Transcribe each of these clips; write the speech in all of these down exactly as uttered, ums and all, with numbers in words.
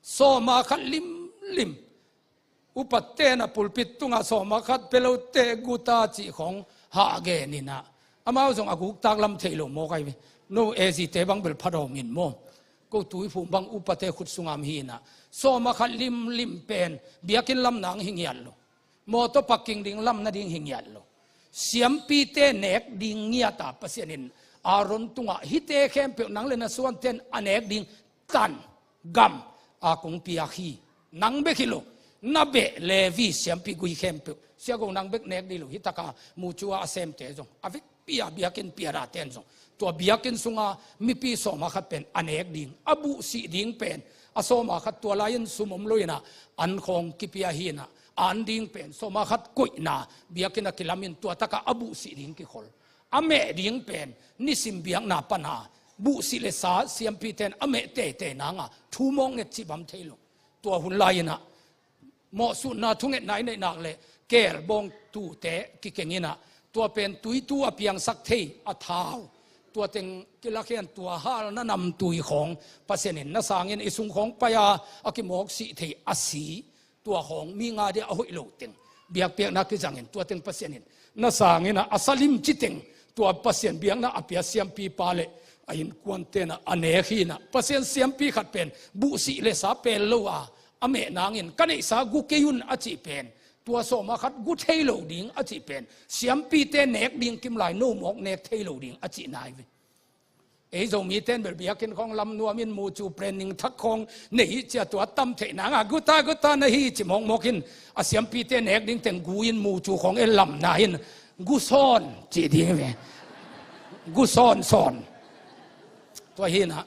Sawma khat limlim. Upaten a pulpit tungah sawma khat pia lote guta cih khawng hah genin ah, amau zong a guktak lam thei lo mawk ahi ve. No, A Z te bang bel pha dawngin maw. Ko Tuiphum bang upate khut sungah om hi-in ah, sawma khat limlim pen biakinn lam nang hi ngiat lo. Mawtaw parking ding lam nading hi ngiat lo. Siampite nek ding ngiat a, Pasian in Aaron tungah, hihte khempeuh nang le na suanten a nek ding tan, gam, a kong piak hi. Nang bek hi lo, na beh Levi siampi gui khempeuh, siago nang bek nek ding lo. Hih taka mucu a a semte zong, a vekpi a biakinn piadaten zong, tua biakinn sunga mipi sawma khat pen a nek ding, a buhsih ding pen, a sawma khat tua lai-in sum om lo-in ah, an khawng kipia hi-in ah, an ding pen sawma khat koihna, biakinn a kilamin tua taka a buhsih ding kikhol. A meh ding pen nisim biakna pana buhsih le sa siampiten a meh teitei nanga thu mawk nget cih bang thei lo. Tua hun lai-in ah, mawhsutna thungetna i neih nak le, keelbawng tute kikeng in ah, tua pen tuitu a piangsak thei a thau, tua teng kilakhian, tua halna namtui khawng, Pasian in na sangin i sung khawng pai-a a kimawksih thei a si, tua khawng mi nga dia a hoih lo teng, biakpiakna kizangin, tua teng Pasian in na sangin ah a sa limci teng, tua Pasian biakna a pia siampipa le a innkuanten ah a nek hi-in ah, Pasian siampi khat pen buhsih le sa pel lo a, a meh nangin, ka neihsa gu kei un a cih pen, tua sawma khat gu thei lo ding a cih pen, siampite nek ding kim lai, no mawk nek thei lo ding a cihna ahi ve. Ei Zomiten bel biakinn khawng lam nuamin mucu, planning thak khawng nei hi cia, tua tam theih nanga guta guta na hi ci mawkmawk in, a siampite nek ding teng gu-in mucu khawng en lamna in, gu sawn cih ding ve. Gu sawn sawn. Tua hi-in ah,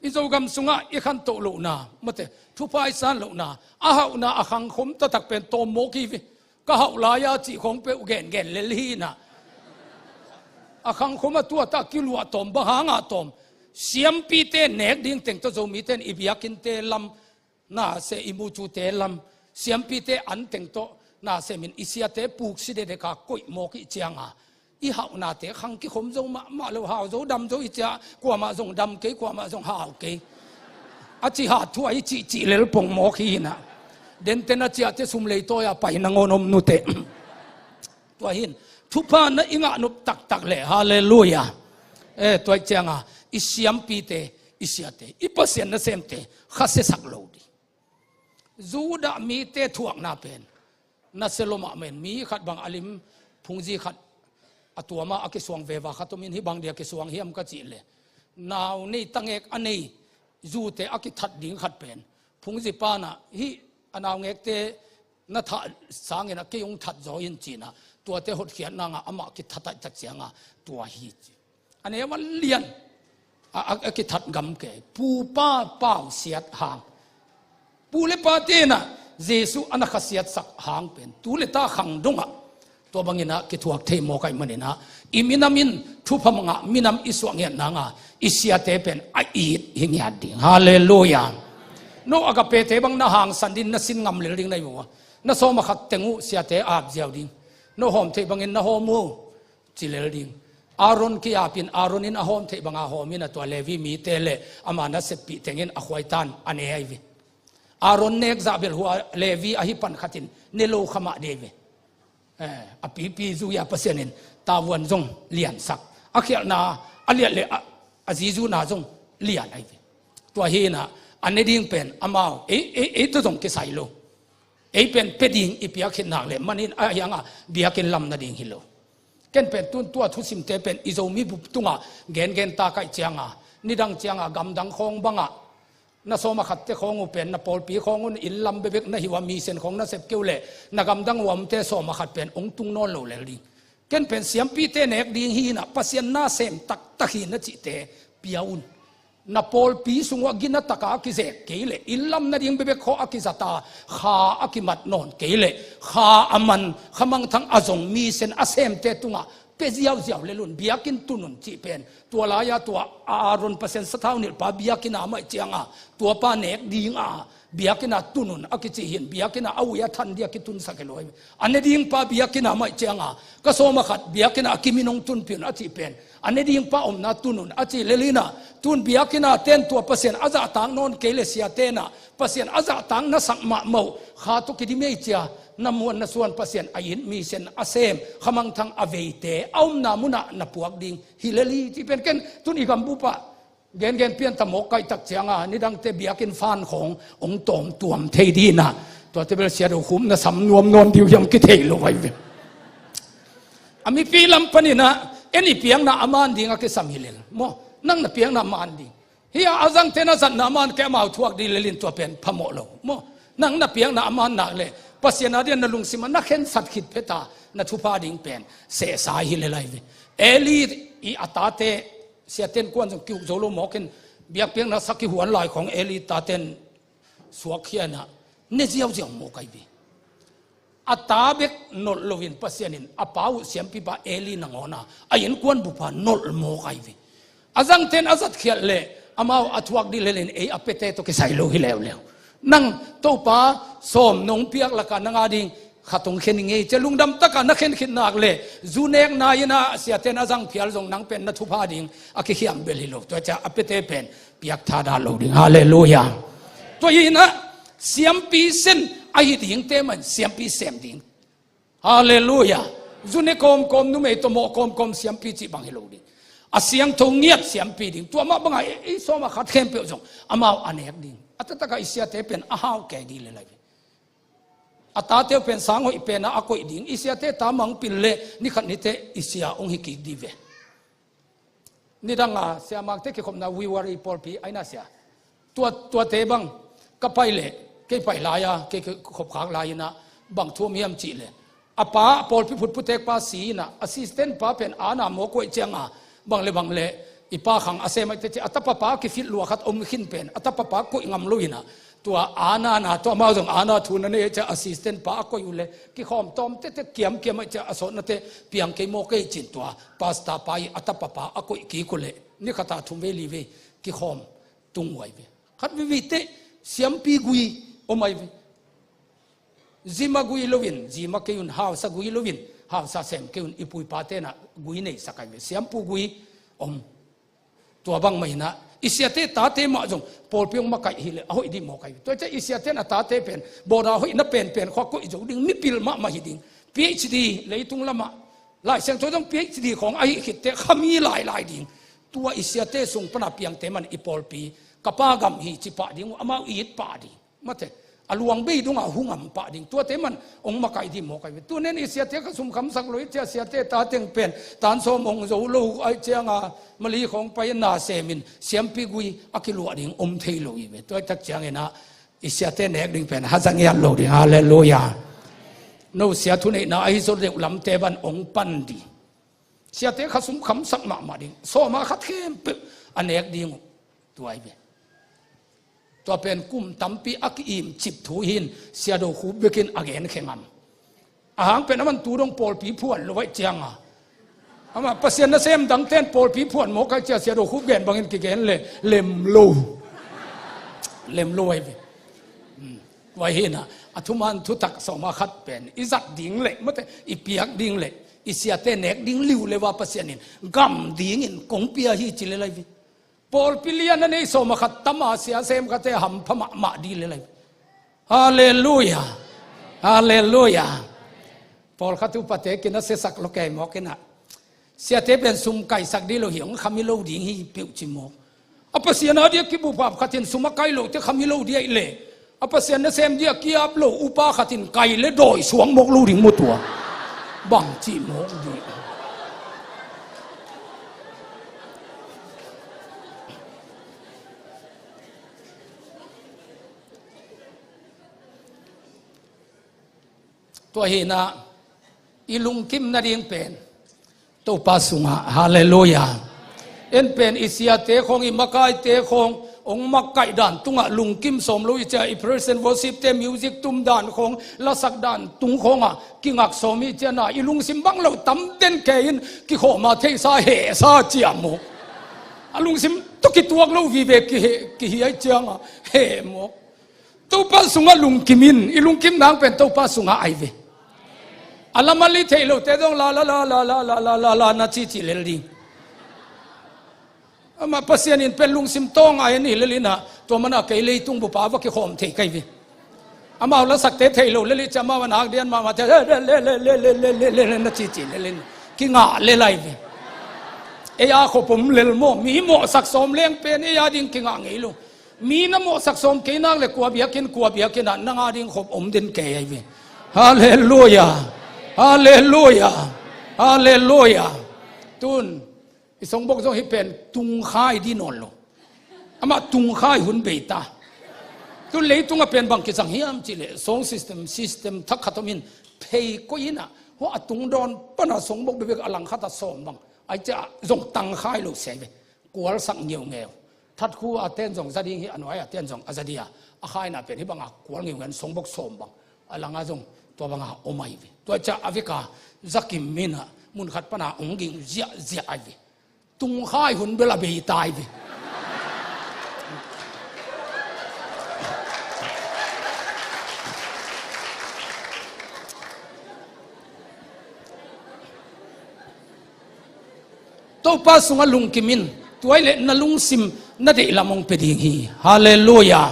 i Zogam sungah i khantoh lohna, mate, thupha i san lohna, a hauhna a khangkhom taktak pen tawm mawk hi ve. Ka hauh lai-a cih khawng peuh gengen lel hi-in ah, a khangkhom a tuata kiluah tawm, bang hanga tawm? Siampite nek ding teng tawh Zomiten i biakinnte lam, na se, i mucute lam, siampite an teng tawh na semin i siate puk si dedeka koih mawk i hih cianga, i hauhnate khang kikhom zo mahmah lo, hau zo dam zo i hih cia, kuamah zong dam kei, kuamah zong hau kei. A cih hat thu a i cihcih lel pong mawk hi-in ah, denten a ciahte sum leitawi-a pai nangawn om nuteh. Tua hi-in, thupha na i ngah nop taktak le, halleluiah. Eh, tua i hih cianga, i siampite, i siate, i Pasian nasemte khasiasak lo ding. Judah mite thuakna pen nasia lua mahmah in, mi khat bang a lim phungzi khat a tuama a kisuang veva khat omin, hih bang dia kisuang hiam ka cih le, nau nei tangek a nei zute a kithat ding khat pen, phungzi pan ah, hih a naungekte na thah sangin ah kei hong that zaw in ci-in ah, tuate hotkhiat nanga amah kithat ahih tak cianga tua hi ci. A neu a lian a, a, a kithat gam kei, pu pa pausiat hang, pu le pate in ah Jesuh a na khasiatsak hang pen tu le ta khang dongah tua bangin ah kithuak thei mawk ahih manin ah, i minam in thupha mangah minam i suah ngiat nanga i siate pen a it hi ngiat ding. Halleluiah. No Agapete bang na hangsan ding, na sin ngam lel ding na hi uh a, na sawma khat teng uh siate ap ziau ding. No hawm theih bangin na hawm uh, ci lel ding. Aaron ki-apin, Aaron in a hawm theih banga hawmin ah, tua Levi mite le ama naseppih tengin a khuaitan a ne ahi ve. Aaron nek zah bel hua Levi ahi pan khatin ne lo kha mah dei ve. Eh, a pipi zui-a Pasian in tavuan zong liansak, a khialhna a liat le a, a zizuna zong lian ahi ve. Tua hi-in ah, a ne ding pen amau, ei, ei, ei tawh zong kisai lo. Ei pen pia ding i piak khit nak le, manin a hiangah biakinn lam nading hi lo. Ken pen tun tua thusimte pen i Zomi bup tungah gengen ta ka hih cianga, nidang cianga gamdang khawng bangah na sawma khatte khawng uh pen na pawlpi khawng un inn lam bekbek na hi uh a, mission khawng na sep kei uh leh na gamdang uh a omte sawma khat pen hong tung nawn lo lel ding. Ken pen siampite nek ding hi-in ah, Pasian na sem taktak hi na cihte pia un. Na pawlpi sung uh a gina taka a kizek kei leh, inn lam nading bekbek khawng a kizata, kha a kimat nawn kei leh, kha a man, kha mangthang a zong, mission a semte tungah pia ziauziau lel un, biakinn tun un cih pen tua lai-a tua Aaron Pasian sathau nilhpa biakinn a mah ih cianga tuapa nek dinga biakinn a tun un a kici hin, biakinn a a ui a than dia kitunsak hi lo hi. A ne dingpa biakinn a mah ih cianga ka sawm a khat biakinn a a kimin hong tunpih un a cih pen a ne dingpa omna tun un a cih lel hi na, tun biakinn a ten tua Pasian a zahtak nawn kei le siate na Pasian a zahtak na sak mahmah uh kha tawh kidim ei cia na muan na suan Pasian a it mi sen a sem khamangthang a veite a omna munah na puak ding hi lel hi. Cih pen ken tun i gambup ah gengen pianta mawk kaihtak cianga nidangte biakinn fan khawng hong tawmtuam thei dina tuate bel Sia Do Khup na sam nuam nawn diu hiam kithei lo vai ve. A mipi lam paninah en i piakna a man ding a kisam hi lel maw? Nang na piakna man ding hi a, a zangte na zatna a man kei amau thuak ding lelin tua pen phamawh lo maw? Nang na piakna a man nak le Pasian a dian na lungsimah na khensat khit pheta na thupha ding pen sehsa hi lel ai ve. Eli i a tate siaten kuan zong kiuk zo lo mawkin biakpiakna sak kihuan lai khawng Eli taten suak khianah ne ziauziau mawk ai ve. A ta bek nolh loin Pasian in a pa uh siampipa Eli nangawna a innkuan bupa nolh mawk ai ve. A zangten a zatkhiat le amau a thuak dih lelin ei a piate tawh kisai lo hi leuleu. Nang Topa sawm nong piak laka nang a ding khat hong khen i ngei cia lungdam taka na khen khit nak le zu nek nai-inah siaten a zang phial zong nang pen na thupha ding a kikhiam bel hi lo. Tua cia a piate pen piak thadah lo ding. Halleluia. Tua hinah siampi sen ahi dingte man siampi sem ding. Halleluia. Zu ne kawmkawm numei tawh mawh kawmkawm siampi cih bang hi lo ding. A siangtho ngiat siampi ding. Tua mah bangah ei sawm a khat khempeuh zong amau a nek ding. A taktakah i siate pen a hau kei dih le lai ve. A tate uh pen sang hoih penah a koih ding. I siate ta mangpil le nikhat niteh i sia hong hi kik dih ve. Nidanga siamangte kikhopna wiwari pawlpi aina sia. Tua, tuate bang ka pai leh kei pai lai-a kei khopkhak lai-inah bang thuam hiam cih leh a pa pawlpi phutphutekpa si inah assistant pa pen ana mawk kuaih cianga bang le bang le i pa khang a sem aite ci a tapapa kifit lua khat om khin pen a tapapa koih ngam lo inah tua ana na tua amau zong ana thu na nei cia assistant pa a koih uh le kikhawm tawm tete kiamkiam aih cia a sawtnate piang kei mawk ei cin tua pastor pa i a tapapa a koih kik uh le nikhata thum vei li vei kikhawm tung uh ai ve. Khat vivite siampi gui om ai ve. Zima gui loin zima kei un hausa gui loin hausa sem kei un i puipa tenah gui neisak ai ve. Siampu gui om. Tua bangmah inah i siate tate mah zong pawlpi hong makaih hileh a hoih dih mawk ai. Tua ciah i siaten a tate pen bawda hoih na penpen khua koih zo ding mipil mahmah hi ding. PhD leitung lamah Laisiangtho zong PhD khawng ahi khitte khami lailai ding. Tua i siate sung pana piangte man i pawlpi ka pa gam hi ci pah ding uh amau i it pah ding. Mate, a luang bei dongah hungam pah ding tuate man hong makaih dih mawk ai ve. Tunen i siate kha sum khamsak lo i cia siate ta teng pen tan sawm hong zo lo aih cianga mali khawng pai na semin siampi gui a kiluah ding om thei lo i ve. Tuaitak cianginah i siate nek ding pen hazangiat lo ding. Halleluia. No sia thuneihna ahi zo deuh lamte ban hong pan dih. Siate kha sum khamsak mahmah ding sawma khat khempeuh a nek ding uh. Tuai ve. Tua pen kum tampi a ki-im cip thu hin Sia Do Khup bekin a gen khengam. A hang pen aman tu dong pawlpi phuan lo vaih cianga amah Pasian nasem dangten pawlpi phuan mawk ai cia Sia Do Khup gen bangin kigen le lem lo. Lem lo ai ve. Vai hinah a thuman thutak sawma khat pen i zat ding leh mate i piak ding leh i siate nek ding liu le va Pasian in gam dingin kong pia hi ci le lai ve. Pawlpi lian a nei sawma khat tama sia sem khate hampha mahmah dih le lai. Halleluia. Halleluia. Pawlkhat upate kina siasak lo kei mawk inah siate pen sum kaisak dih lo hi hong khami lo ding hi peuh ci mawk. A Pasian a dia kibuphap khatin sum a kai lote khami lo dih aih le a Pasian nasem dia kiap lo upa khatin kai le dawi suang mawk lo ding maw tua. Bang cih mawk dih. Tua hinah i lungkim nading pen Topa sungah. Halleluia. En pen i siate khawng i makaite khawng Hong makaih dan tungah lungkim sawm lo i cia, i praise and worship te music tum dan khawng, lasak dan tung khawngah kingak sawm i cia na, i lungsim bang lo tam den kei in kikhawma theihsa hehsa cia mawk. A lungsim tawh kituak lo vive kihe, kihi ai ciangah heh mawk. Topa sungah lungkim in, i lungkim nang pen Topa sungah ai ve. A lamali thei lote zong la la la la na cici lel ding. Amah Pasian in pen lungsim tawng ai ni lel inah, tua mana kei leitung bupa va kikhawm thei kai ve. Amau lasakte thei lo lel i cia amau a nak dian mahmah thei le le le le le le le le na cici lel in kingah lel ai ve. Ei a khop om lel maw, mi mawhsak sawm leng pen ei a ding kingah ngei lo. Mi na mawhsak sawm kei nak le kua biakinn, kua biakinn ah nang a ding khop om den kei ai ve. Halleluia. Halleluia. Halleluia. Tun i songbok zong hi pen tungkhai di nawn lo. Amah tungkhai hun bei ta. Tun leitungah pen bang kizang hiam cih leh song system, system thak khat om in phei koih inah, hua a tungdawn pana songbok bebek a langkhat a sawm bang ai cia zong tangkhai lo sia ai ve. Kualsak ngeungeu. Thatkhu a ten zong za ding hi, a nuai a ten zong a za dia. A khaina pen hi banga kual ngeungeu in songbok sawm bang a langa zong tua banga om ai ve. Tua cia a veka za kim inah mun khat pana hong ging ziahziah ai ve. Tungkhai hun bel a bei ta ai ve. Topa sungah lungkim in, tua i leh na lungsim na deih lam hong pia ding hi. Halleluia.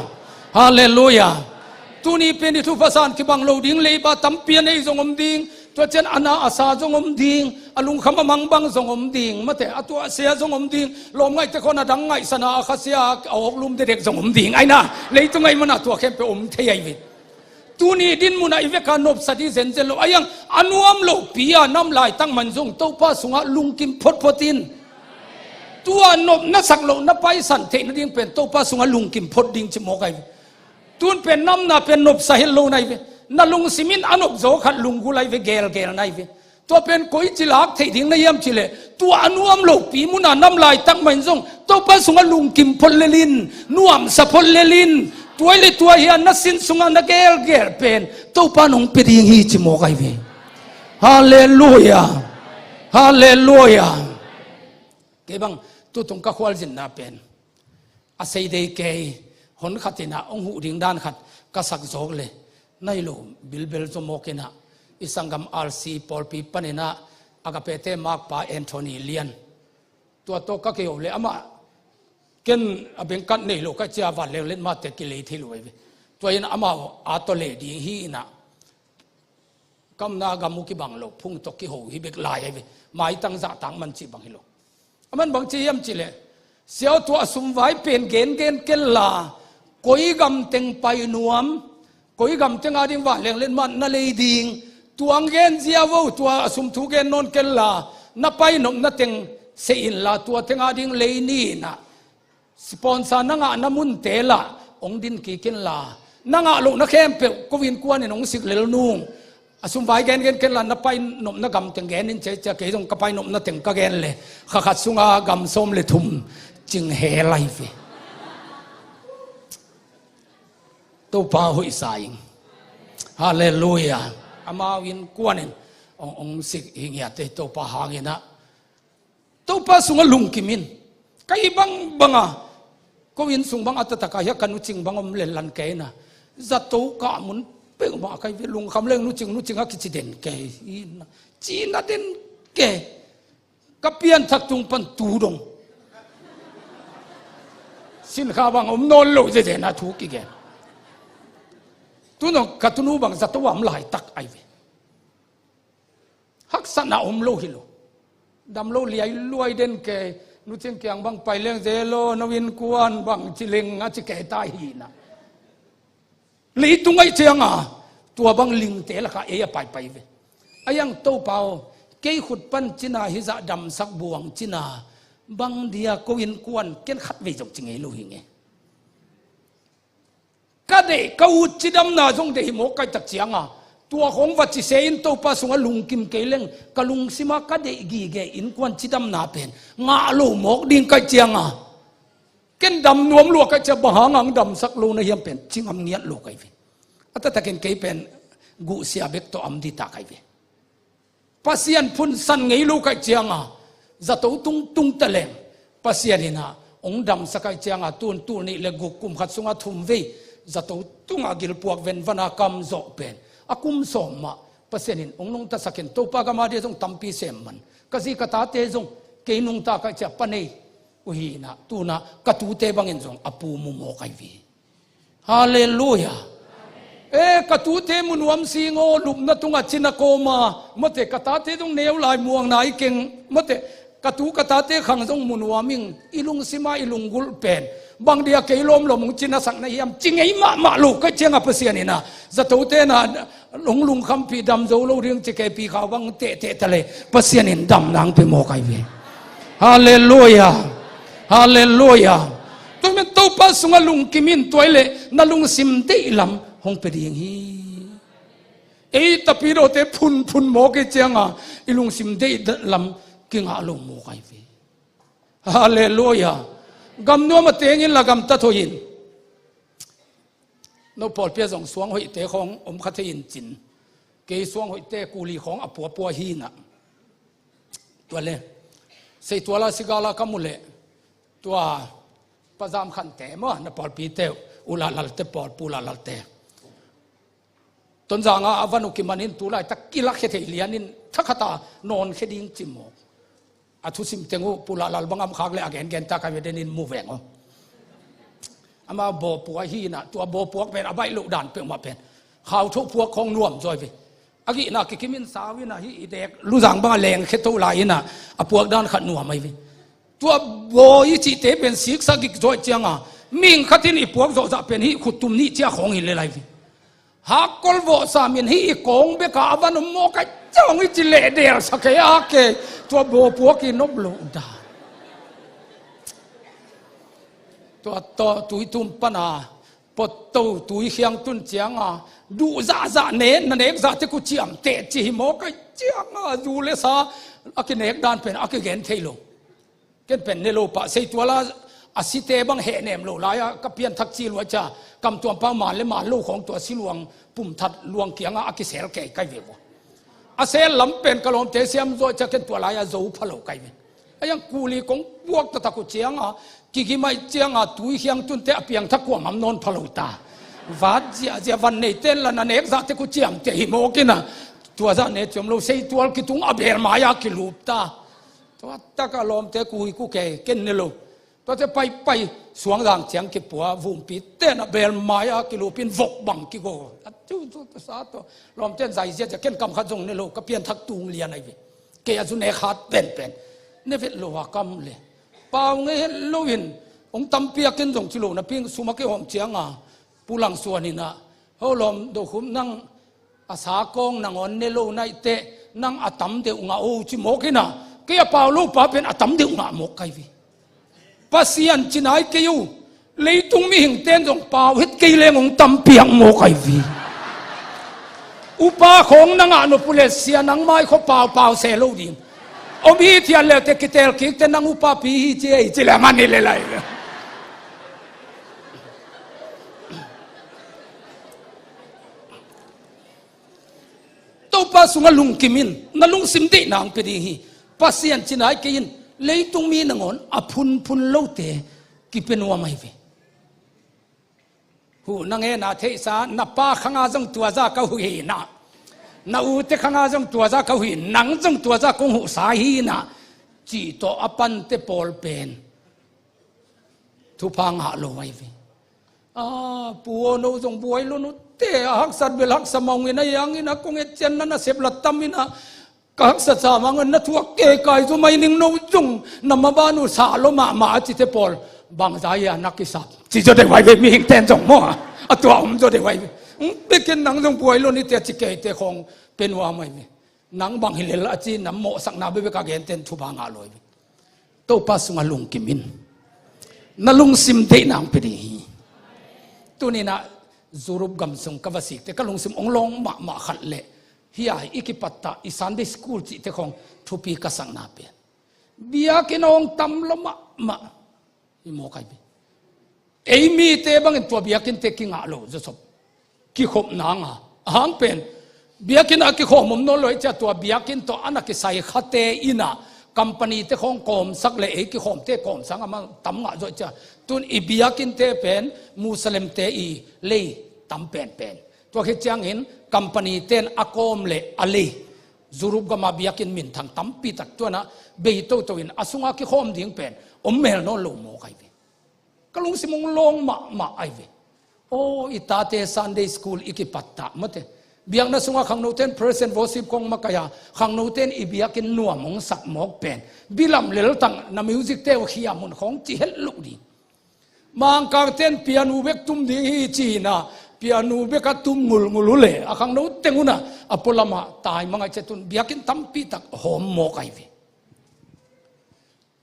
Halleluia. Tuni pen i thupha san kibang lo ding, leiba tampi a nei zong om ding, tua cian a na a sa zong om ding, a lungkham a mang bang zong om ding, mate a tuahsia zong om ding, lawmngaihte khawn a dang ngaihsana a khasia a awklum dedek zong om ding. Aina leitung ai mana tua khempeuh om thei ai ve. Tuni din munah i veka nopsa dih zenzen lo. A iang a nuam lopi a nam laitak man zong Topa sungah lungkim photphot in. Tua nopna sak loh na paisan theih nading pen Topa sungah lungkim phot ding ci mawk ai ve. Tun pen namna pen nopsa het lo nai ve. Na lungsim in a nopzaw khat lunggulh ai ve, gelgel nai ve. Tua pen koici lak theih ding na hiam cih leh, tua a nuam lopi muna nam laitak mah in zong Topa sungah lungkim phot lelin, nuamsa phot lelin, tua i le tua hi a na sin sungah na gelgel pen Topa nong pia ding hi ci mawk ai ve. Halleluia. Halleluia. Kei bang tutung ka khualzinna pen a sei dei kei, hon khat inah hong huh ding dan khat ka sak zawk le, nai lo bilbel zaw mawk inah, i sanggam R C pawlpi pan inah Agape te makpa Anthony Lian, tua tawh ka kei uh le amah, ken a bengkat nei lo ka cia vanleng letmate kilei thei lo ai ve. Tua in amau a tawh leh ding hi inah, kamna gam uh kibang lo, phung tawh kiho hi bek lai ai ve. Maitang zahtak man cih bang hi lo. A man bang ci hiam cih leh, siau tua a sumvai pen gengen kenla, koi gam teng pai nuam, koi gam teng a ding vanleng letmat na lei ding, tuang gen zia vo, tua a sum thu gen nawn kenla, na pai nopna teng sei inla, tua teng a ding lei ni inah, sponsor na ngahna munte lah hong din kik inla, na ngah lohna khempeuh ko innkuan in hong sik lel nung. A sumvai gengen kenla, na pai nopna gam teng gen in ci a, kei zong ka pai nopna teng ka gen le, kha khat sunga gam sawm le thum cing hel ai ve. Topa hoihsa ing. Halleluia. Amau innkuan in hong, hong sik hi ngiat ei, Topa hang inah. Topa sungah lungkim in. Ka i bangbang a, ko inn sung bang a taktak a hi a, ka nucing bang om lel lan kei inah, zato kah mun peuhmah ka hi ve, lungkham leng nucing, nucing a kici den kei inah, cina den kei. Ka pianthak tung pan tu dong, sinkha bang om nawn lo zeze na thu kigen. Tu dong ka tunu bang zato a om laitak ai ve. Haksatna om lo hi lo. Dam lo liailuai den kei, nucing kiang bang pai leng ze lo, no innkuan bang ci leng a ci kei ta hi inah. Leitung ai cianga tua bang lingte lakah ei a paipai ve. A iang Topa aw, kei khut pan cina hizah damsak buang cina bang dia ko innkuan ken khatvei zong ci ngei lo hi nge. Ka deih ka ut cidamna zong deih hi mawk kaitak cianga, tua khong va ci se in Topa sungah lungkim kei leng, ka lungsima ka deih gige innkuan cidamna pen ngah lo mawk ding kai cianga, Ken dam nuam lua ka hih ciang bang hang ang damsak lo na hiam pen ci ngam ngiat lo ka hi ve. A taktakin kei pen guhsia bek tawh am dita ka hi ve. Pasian phunsan ngei lo ka hih cianga zato tungtung ta leng Pasian in ah hong damsak ka hih cianga tun tul nih le guk kum khat sunga thum vei zato tunga gilpuak venvana kamzawh pen a kum sawm mah Pasian in hong nungtasak in Topa gam a dia zong tampi sem man ka zi ka tate zong kei nungta ka hih ciang pa nei uh hi in ah tu in ah ka tute bangin zong a pu mu mawk ahi ve. Halleluia. E, ka tute mu nuam sing aw, lupna tungah cina kawma mate ka tate zong neu lai muang nai keng mate ka tu ka tate khang zong mu nuam ing, i lungsima i lunggulh pen bang dia kei lawmlawm hong cinasak na hiam ci ngei mahmah lo ka hih cianga Pasian in ah zatote in ah hong lungkhampih dam zo lo ding ci kei pi khau bang tehteh ta le Pasian in dam nang pe mawk ahi ve. Halleluia. Halleluia. Tua men Topa sungah lungkim in tua hi leh na lungsim deih lam hong pe ding hi. Ei tapidawte phunphun mawk i cianga i lungsim deih lam kingah lo mawk ahi ve. Halleluia. Gamnuam a tengin la gamtat hoih in. No pawlpi ah zong suang hoihte khawng om kha thei in cin. Kei suang hoihte kuli khawng a puapua hi in ah. Tua le. Seituala sigala ka mu leh. Tua pazam khante maw na pawlpite uh. Ula lalte pawl pula lalte. Tonzanga a van uh kimanin tulaitak kilakkhia thei lianin thakhata nawnkhia ding ci mawk. A thusim teng uh pulak lal bangam khak le a gengen ta ka vedenin mu veng aw. Ama bawpuak hi in ah tua bawpuak pen a baih loh dan peuhmah pen khau thoh puak khawng nuam zaw hi ve. A gihna kikimin sau in ah hih i dek luzang banga lengkhia to lai in ah a puak dan khat nuam ahi ve. Tua baw i cihte pen siksa gik zaw i cianga mihing khatin i puak zawhzah pen hih khuttum nih ciah khawng hi lel ahi ve. Hakkol vawhsa min hih i kawng beka a van um mawk a ciang i ci leh delsak kei a kei tua bawpuak i nop loh dan. Tua tawh tuitum pana potto tuikhiang tun cianga duh zahzah ne na nek zahte ku ciamteh ci hi mawk a cianga zu le sa a kinek dan pen a kigen thei lo. Ken pen ne lo pah seituala a site bang hehnem lo lai-a ka pianthak ci luai cia kamtuam pau man le man lo khawng tua siluang pumthat luang kianga a kisel kei kai ve vua. A sel lam pen ka lawmte siam zuai cia ken tua lai-a zo pha lo kai ve. A yang kuli kong puak taktak uh cianga kigimaih cianga tuikhiang tunte a piangthak kuamam nawn pha lo ta. Vat ziahziah van neite la na nek zahte ku ciamteh hi mawk in ah tua zah ne ciam lo seitual kitung a bel mai-a kilup ta. Tua taka lawmte kuhi ku kei ken ne lo. Tuate paipai suangzang ciang kipua vumpi tena bel mai-a kilupin vok bang kigo a tu tu tu sa to. Lawmten zai ziazia ken kam khat zong ne lo ka pianthak tung lian ahi ve. Kei a zu nek hat penpen ne vet lo a kam le pau ngei het loin hong tampi a ken zong ci lo napi suma kei hawm cianga pulang suan in ah ho lawm dokhum nang a sakawng nangawn ne lo naihte nang a tam deuh ngah o ci mawk in ah kei a pau lo pa pen a tam deuh ngah mawk kai ve. Pasian ci nai kei uh leitung mihingten zong pau het kei leng hong tampiak mawk kai ve. Upa khawng na ngah nop uh le sia nang mai khaw paupau se lo ding. Om hi thian leute kitel kikte nang upa pi hi ci ei ci le man hi le lai. Topa sungah lungkim in na lungsim deihna hong pia ding hi. Pasian ci nai kei in leitung mi nangawn a phunphun lote kipia nuam ahi ve. Huh na ngena theihsa na pa khanga zong tuaza ka huh hi na na ute khanga zong tuaza ka huh hi nang zong tuaza kong huhsa hi na cih tawh a pante pawl pen thupha ngah lo ahi ve. A pu aw no zong buai lo nute a haksat bel haksa mawngin a yangin a kong et cian na na sep la tamin a ka haksa sa mangin na thuak kekai zu mai ning no zong na maban uh sa lo mahmah a cite pawl bangza ia na kisap ci zaw deuh ahi ve mihingten zong maw a tua om zaw deuh ahi ve. Bekin nang zong buai lo nite a ci keite khawng pe nuam ahi ve. Nang bang hi lel a ci na mawhsakna bekbek a genten thupha ngah lo hi. Topa sungah lungkim in na lungsim deihna hong pia ding hi. Tuninah Europe gam sung ka va sikte ka lungsim hong lawng mahmah khat leh hia i kipattah i Sunday school cihte khawng thupi ka sakna pen biakinn a hong tam lo mahmah. Hi mawk ahi ve. Ei mite bangin tua biakinnte kingah lo zawsop, kikhop nanga, a hang pen biakinn a kikhawm om nawn lo ahih ciang tua biakinn tawh a na kisai khate in a, company-te khawng kawmsak le ei kikhawmte kawmsak a mang tam ngah zawh ahih ciang, tun i biakinnte pen Muslim-te i lei tam penpen. Tua khit ciangin company-te in a kawm le a lei, Europe gama biakinn minthang tampi tak tuanah bei toto in a sunga kikhawm ding pen om mel nawn lo mawk ahi ve. Ka lungsim hong lawng mahmah ahi ve. Aw, i tate Sunday school i kipattah mate. Biakna sungah khangnote in praise and worship kong makaih a, khangnote in i biakinn nuam hong sak mawk pen, bilam leltang na music-te uh khiam hun khawng ci het loh ding. Mangkangte in piano bek tum ding hi ci-in a, piano bek a tum ngulngul uh le a khangno teng un a, a pualamah taimang ahih ciang tun biakinn tampi tak hawm mawk ahi ve.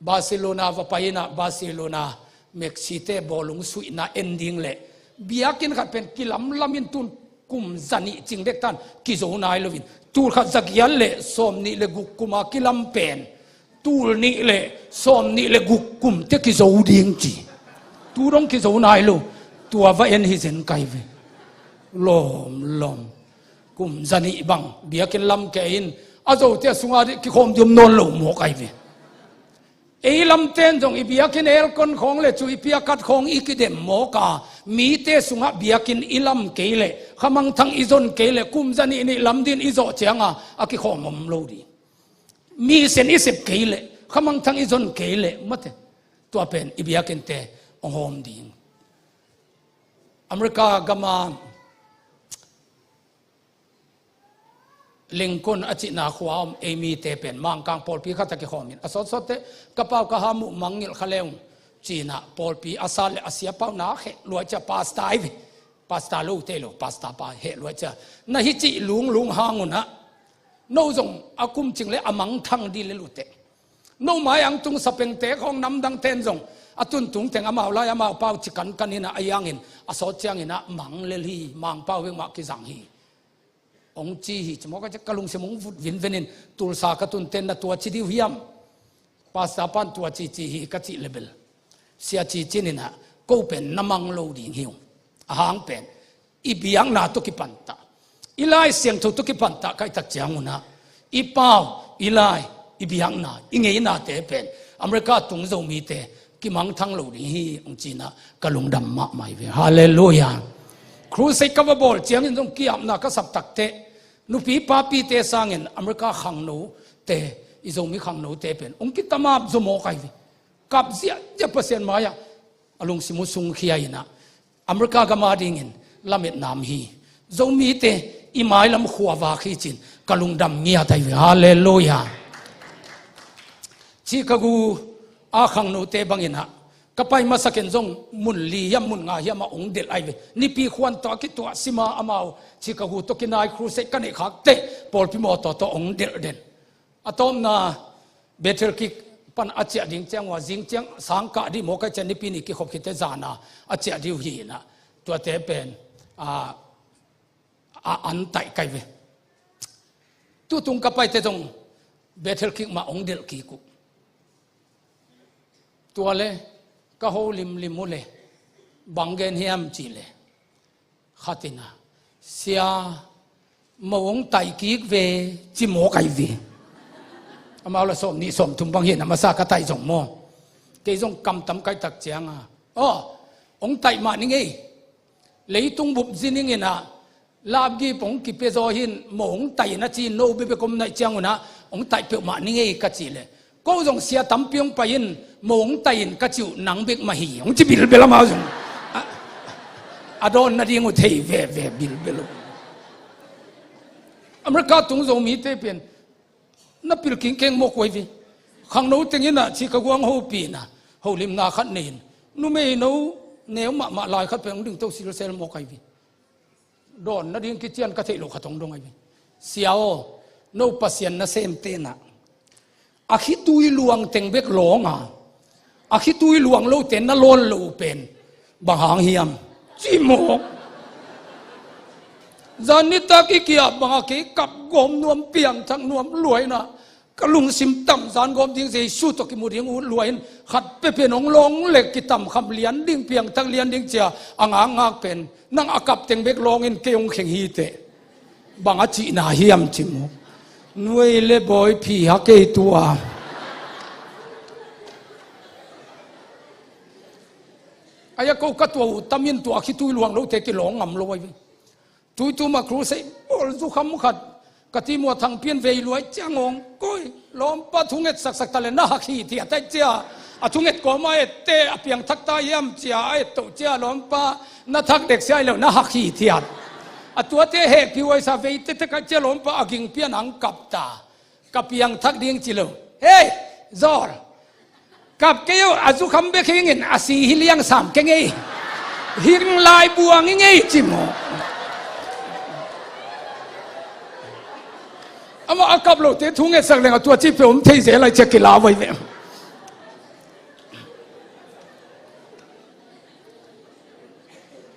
Barcelona va pai in a, Barcelona Messi-te bawlung suihna en ding le biakinn khat pen kilamlam in tun kum zanih cing dek tan kizo nai loin, tul khat zagiat le sawmnih le guk kuma kilam pen tul nih le sawmnih le guk kum te kizo ding ci. Tu dong kizo nai lo, tua va en hi zen kai ve. Lawmlawm. Kum zanih bang biakinn lam kei in a zote a sunga dih kikhawm dih om nawn lo mawk ahi ve. Ei lamten zong i biakinn aircon khawng le cu i piakat khawng i kidem mawk a, mite sungah biakinn i lam kei le khamangthang i zon kei le kum zanih nih lam din i zawh cianga a kikhawm om lo dih. Mission i sep kei le khamangthang i zon kei le mate, tua pen i biakinnte hong hawm ding. America gama Lincoln a cihna khua om ei mite pen Mangkang pawlpi khat a kikhawmin a sawtsawtte ka pau ka ha muh mangngilh kha leung cinah pawlpi a sat le a sia pau na kheh luai cia pasta i ve. Pasta lo te lo, pasta pa heh luai cia na hi cih lunglung hangunah no zong a kumcing le a mangthang di le lute. No mai ang tung sapengte khawng namdang ten zong a tuntung teng amau lai amau pau ci kankan inah a yangin a sawt cianginah mang lel hi, mangpau veng mah kizang hi. Ong ci hi ci mawk a ci ka lungsim ong vut vinvenin tulsa ka tunten na tua ci diu hiam? Pasta pan tua ci ci hi ka cih lebel sia ci cininah ko pen na mang lo ding hi ung. A hang pen i biakna tawh kipantah, i Lai Siangtho tawh kipantah kaihtak ciangunah i pau, i lai, i biakna, i ngeinate pen America tung Zomite kimangthang lo ding hi ung cinah ka lungdam mahmah hi ve. Halleluiah. Crusade ka va bawl ciangin zong kiapna ka sap takteh nupi papite sangin America khangnote, i Zomi khangnote pen ong kitamap zo mawk ahi ve. Kap ziahziah Pasian mai-ah a lungsim uh sungkhia inah America gam a dingin lametna om hi. Zomite i mailam khuavak hi cin ka lungdam ngiat ahi ve. Halleluiah. Chicago a khangnote banginah ka pai masakin zong mun li hiam mun nga hiamah ong delh ahi ve. Nipi khuan tawh a kituah sima amau Chicago tawh kinai crusade ka neih khakteh pawlpi mawtaw tawh ong delh den. A tawpna Bethel kik pan a ciah ding ciang ua zing ciang sangkah dih mawk ahi ciang nipi ni kikhop khite zana a ciah dih uh hi inah tuate pen a, a an taih kai ve. Tutung ka paite zong Bethel kik mah ong delh kik uh. Tua le ka ho limlim uh le bang gen hiam cih le khatinah sia mo ong taih kik ve ci mawk ahi ve. Amau la sawm nih sawm thum bang hi na masa ka taih zong maw? Kei zong kamtam kaihtak cianga aw ong taih mah ni ngei. Leitung bup zininginah lapgip ong kipia zaw hin mo ong taih na ci no bebek om naih ciangunah ong taih peuhmah ni ngei ka cih le ko zong sia tampi ong pai in mo ong taih in ka cih uh nang bek mah hi ong ci bilbel amau zong. A, a dawn nading uh thei veve bilbel uh. America tung Zomite pen na pil kingkeng mawk uh ahi ve. Khangno tenginah Chicago ang hopihna holimna khat nei in numei no neu mahmah lai khat pen ong dingto silsel mawk ahi ve. Dawn nading kician ka theih loh khat ong dong ahi ve. Sia aw, no Pasian nasem tenah a khitui luang teng bek lawnga a khitui luang lote na lawn lo uh pen bang hang hiam? Ci mawk. Zan nitak i kiap banga kei kap gawm nuam piangthak nuam luaina Ka lungsim tam zan gawm ding, Jesu tawh kimu ding ut lua in, khat pia pen hong lawng le kitam kham lian ding, piangthak lian ding cia a ngakngak pen, nang a kap teng bek lawng in kei hong kheng hi teh. Bang a cihna hiam ci mu. Nuai le bawi phi ha kei tua. Ai a ko ka tua uh tamin tua khitui luang lote kilawng ngam lo ai ve. Tuitum a crusade bawl zukham khat ka ti mua thangpian vei luai ciang awng koi lawmpa thunget saksak ta le na hak hi thiat ai cia. A thunget kawma ette a piangthak ta hiam cia a et toh cia lawmpa na thak dek sia lo na hak hi thiat. A tuate hehpih huaisa vei tete ka cia lawmpa a ging pian ang kap ta. Ka piangthak ding ci lo. Hei, Zawr. Kap kei uh, a zukham bek hingin a si hi liang sam kei ngei. Hing lai buang hi ngei ci maw. Amah a kap lote thu ngetsak leng a tua ci pe om thei zel lai cia kila vai ve.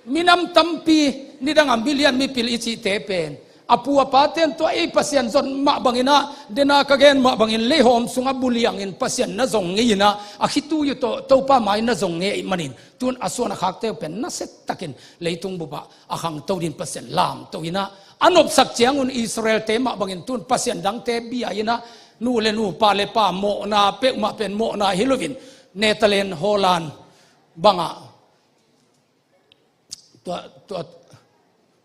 Minam tampi nidang a million mipil i cihte pen a pu a paten tua ei Pasian zon mah banginah dena ka gen mah bangin leihawm sungah buliangin Pasian na zong ngei inah a khitui uh tawh Topa mai na zong ngei manin tun a suan a khakte uh pen nasia takin leitung bupah a khangto din Pasian lamto inah a nopsak ciangun Israelte mah bangin tun Pasian dangte bia inah nu le nu pa le pa mawhna peuhmah pen mawhna hi loin Netherlands Holland bangah tua, tua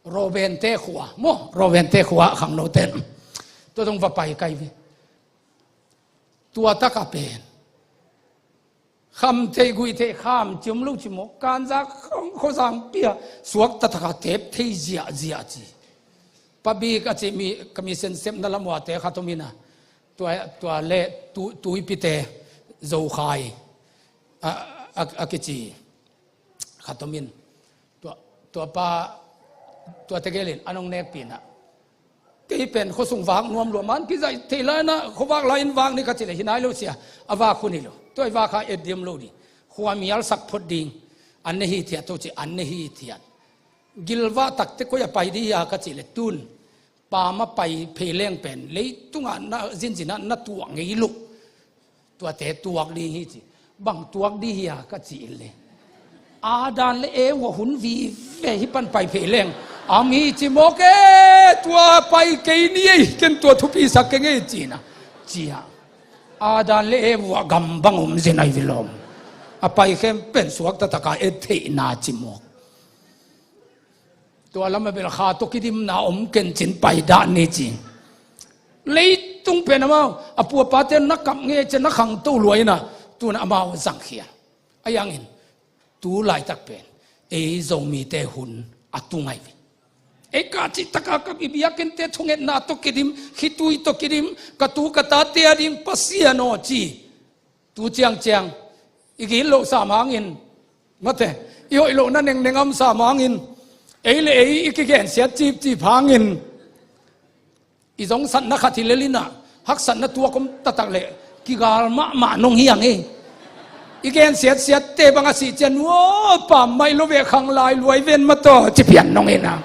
Rovente khua maw, Rovente khua khangnote tua zong va pai kai ve. Tua taka pen kham thei guih thei kham cium lo ci maw, kanza khong khozang pia suak tataka tep thei ziahziah ci. Pabik a ci mi ka mi sensepna lam uate khat om ina tua, tua le tu, tuipite Zokhai a, a, a kici khat om in tua, tua pa tua tegel in a nong nekpina kei pen khuasung vak nuam lua man kizaih thei laina khuavak lai in vak ni ka ci le hi nai lo sia a vak hun hi lo tua i vak kha et diam lo di khua mial sak phot ding an ne hi thiat to ci an ne hi thiat gilvah takte koi a pai di hia ka ci le tun pam a pai phei leng pen leitungah na zinzinah na tuak ngei lo. Tuate tuak ding hi ci. Bang tuak ding hia ka ci le. Adam le Eva hun vive hi pan pai phei leng am hi ci mawk e tua pai kei ni ei ken tua thupi sak keng ei cina. Cia Adam le Eva gam bang om zin ai vilom. A pai khem pen suak tataka et theihna ci mawk. Tua lam a bel kha tawh kidimna om kencin paidah ni ci. Leitung pen amau a pu a pate na kap nge cia na khangto luaina tuna amau zangkhia. A yangin tu laitak pen ei Zomite hun a tu ngai ve. Ei ka cih taka kap i biakinnte thungetna tawh kidim khitui tawh kidim ka tu ka tate a ding Pasian aw ci. Tu ciangciang i gitloh sam hangin mate i hoih lohna nengneng a om sam hangin ei le ei i kigensiat cipcip hangin i zongsatna khat hi lel inah haksatna tuak om taktak le kigal mahmah nong hiang ei. I gensiatsiatte bang a sih cian uo pam mai lo ve khang lai luai ven mataw ci pian nong inah.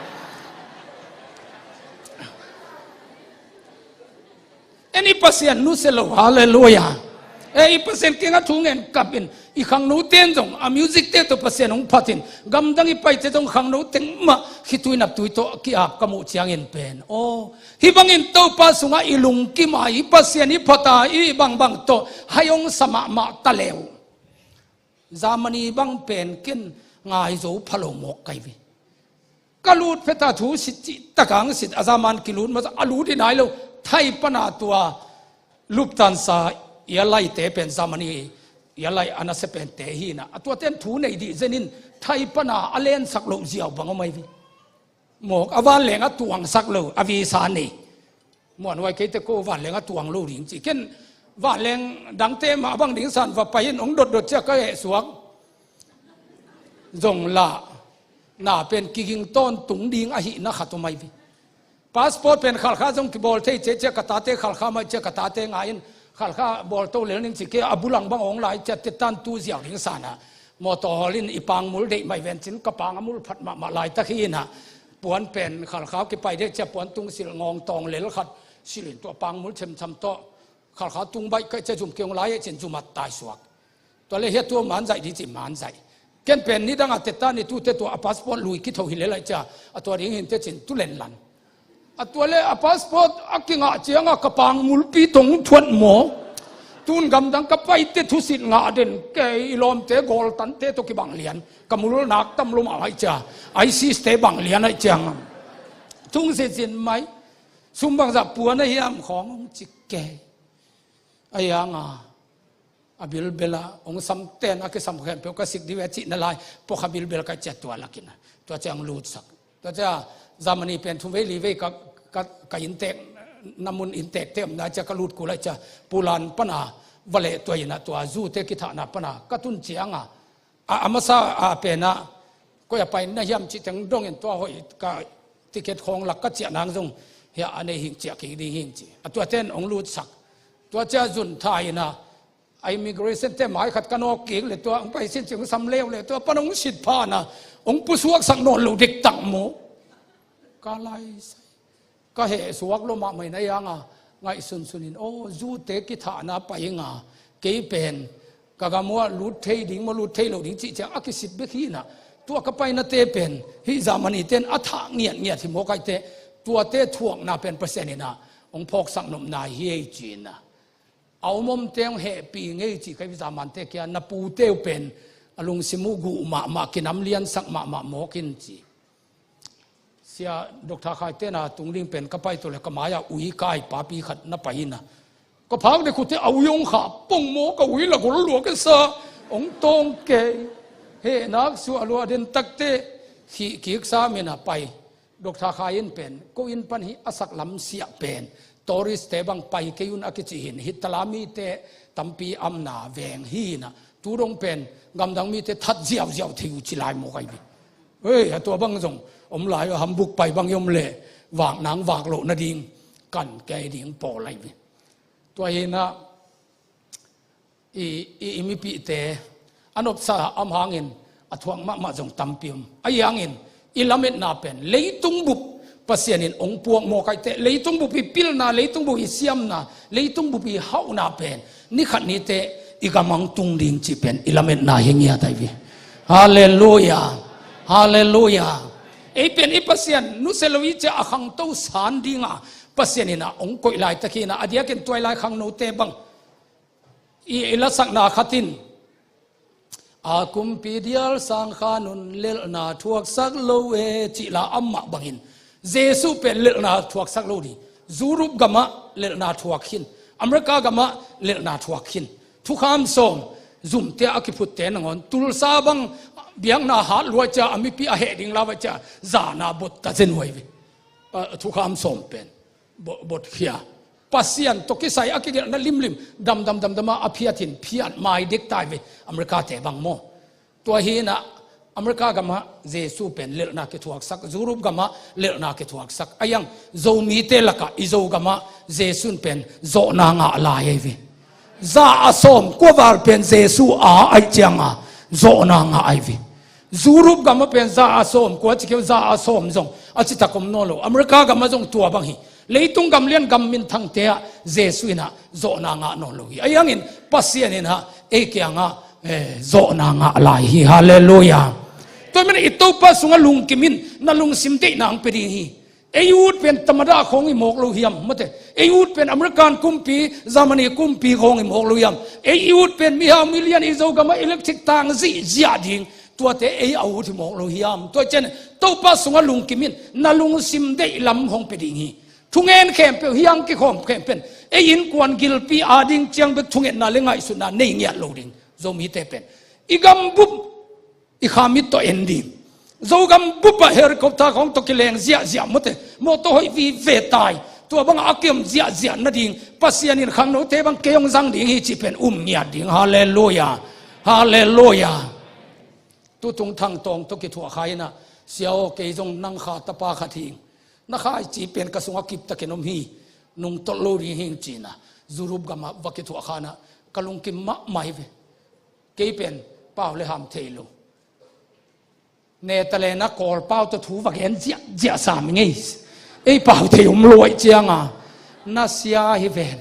En i Pasian nusia lo, halleluia. E i Pasian kiangah thu ngen kapin i khangno ten zong a music te tawh Pasian hong phatin gamdang i paite zong khangno teng mah khitui naptui tawh ki-ap ka muh ciangin pen aw hih bangin Topa sungah i lungkim a i Pasian i phat a i bangbang tawh hai hong sa mahmah ta leu. Germany bang pen ken ngai zo pha lo mawk kai ve. Ka lut pheta thu sit cih takang sit a zaman kilut masa a lut hi nai lo. Thai pana tua Lufthansa airline te pen Germany airline a nasia pen te hi na a tua ten thu nei dih zenin Thai pana a lensak loh ziau bang om ai ve. Mawk a vanleng a tuangsak lo a visa nei. Muanhuai keite ko vanleng a tuang lo ding ci ken vanleng dangte mah bang ding san va pai in hong dotdot ciah ka heh suak. Zong lah na pen kiging tawntung ding ahihna khat om ai ve. Passport pen khalkha zong kibawl thei ciah ciah ka tate khalkha mai ciah ka tate ngai in khalkha bawl to lel ning ci kei a bulang bang hong lai ciah tetan tu ziau ding sanah mawtaw hawl in i pangmul deih mai ven cin ka pang a mul phat mahmah laitak hi inah puan pen khalkha kipai dek ciah puan tung silh ngawng tawng lel khat silh in tua pangmul chemcham tawh Khalkha tung baih ka hih ciang zum kei hong lai e cin zum a taisuak. Tua leh hiah tua manzaih ding ci manzaih. Ken pen nidang a teta ni tute tua a passport lui kitho hi leh lai cia a tua ding hinte cin tu lenlan. A tua leh a passport a kingah ciangah ka pang mulpi tong thuat maw? Tun gamdang ka paite thusit ngah den kei i lawmte gawltante tawh kibang lian. Ka mul nak tam lo mah hai cia. ISIS te bang lian hai ciang. Thung sisin mai. Sum bangzah puan a hiam khawng hong cik kei. A hiang a a bilbel a hong samten a kisam khempeuh ka sik dih ve cihna lai puakha bilbel ka ciat tua lakin a tua ciang lutsak. Tua cia Germany pen thum vei li vei ka, ka, ka inntek na mun inntekte omna cia ka lut kul a cia pulan pana va leh tua ina tua zute kithahna pana ka tun cianga a, a masa a pena koi a pai na hiam cih teng dongin tua hoih ka ticket khawng lak ka ciah nang zong hiah a nei hing ciah kik ding hing ci. A tuaten hong lutsak. Tua cia zun tha ina a immigration te mai khat ka nawk kik le tua hong pai sin cing sam leu le tua pan hong sit phana hong pusuaksak nawn lo diktak maw? Ka lai sai ka heh suak lo mahmah in a hianga ngaihsunsun in aw zute kithahna pai inga kei pen ka gam uah lut thei ding maw lut thei lo ding cih ciang a kisit bek hi ina tua ka painate pen hih Germany ten a thah ngiatngiat hi maw kaite tuate thuakna pen Pasian ina hong phawksak nopna hi ei ci ina. A om om teng hehpih ngei ci ka i zamante kia na pute uh pen a lungsim uh guh mahmah kinam liansak mahmah mawk in ci. Sia Doctor Khai tena tung ding pen ka pai tu le ka mai-ah ui kai papi khat na pai ina ka phak dek khute a ui hong khah pong maw ka ui la gol lua ka sa hong tawng kei. Hehnak suah lua den takte khih kik sa mina pai. Doctor Khai in pen ko inn pan hi a sak lam siah pen tourist te bang pai kei un a kici hin hi tala mite tampi amna veng hi ina tu dong pen gamdang mite that ziauziau thei uh ci lai maw kai bi. Hei a tua bang zong om lai uh Hamburg pai bang i om leh vak nang vak loh nading kan kei ding pawl lai bi. Tua hi ina i, i, i mipihte a nopsa am hangin a thuak mahmah zong tampi om a hiangin i lametna pen leitung bup Pasian in hong puak maw kaite leitung bup i pilna leitung bup i siamna leitung bup i hauhna pen ni khat nite i gamang tung ding ci pen i lametna hi ngiat ai vi. Halleluia. Halleluia. Ei pen i Pasian nusia lo i cia a khangto san dinga Pasian ina hong koih laitak hi ina a diakin tuai lai khangnote bang i, i lasakna khat in a kumpi dial sang khan un lelhna thuaksak lo e cih la amah bangin Jesuh pen lelhna thuaksak lo ding. Europe gamah lelhna thuak khin. America gamah lelhna thuak khin. Thukham sawm zumte a kiphutte nangawn Tulsa bang biakna hat luai cia a mipi a heh ding lau a cia zana bot ta zen huai ve. A, thukham sawm pen bot, bot khia. Pasian tawh kisai a kigelhna limlim damdam damdama a phiat hin phiat mai dek tai ve America te bang maw? Tua hi ina America gamah Jesuh pen lelhna kithuaksak Europe gamah lelhna kithuaksak a hiang Zomite lakah i Zo gamah Jesuh pen zawhna ngah lai ai ve. Za a sawm kua val pen Jesuh a aih cianga zawhna ngah ai ve. Europe gamah pen za a sawm kua ci keu za a sawm zong a citak om nawn lo America gamah zong tua bang hi. Leitung gamlian gam minthangte ah Jesuh inah zawhna ngah nawn lo hi a hiangin Pasian inah ei kiangah eh, zawhna ngah lai hi. Halleluia. Tua min i Topa sungah lungkim in na lungsim deihna ang pe ding hi. Ei ut pen tamada khawng i mawk lo hiam mate ei ut pen American kumpi Germany kumpi khawng i mawk lo hiam ei i ut pen mihau milian i Zo gamah electric tang zihziah ding tuate ei a ut i mawk lo hiam tua cian Topa sungah lungkim in na lungsim deih lam hong pe ding hi. Thungen khempeuh hiang kikhawm khempeuh ei innkuan gilpi ading ciang bek thungetna le ngaihsutna nei ngiat lo ding Zomite pen i gambup i khamit tawh en ding. Zogam bupah helicopter khawng tawh kileng ziahziah mawte mawtaw hoih vive tai. Tua bangah a kiom ziahziah nading Pasian in khangnote bang kei hong zang ding hi cih pen um ngiat ding. Halleluia. Halleluia. Tutung thangtawng tawh kithuah kha inah sia aw kei zong nang kha tapa khat hing na khai ci pen ka sungah kiptakin om hi. Nungtolh lo ding hing cina Europe gamah va kithuah khanah ka lungkim mahmah hi ve. Kei pen pau le ham thei lo. Netalena Kawl pau tawh thu va gen ziahziah sam ngei. Ei pau thei um luaih cianga na sia hi ven.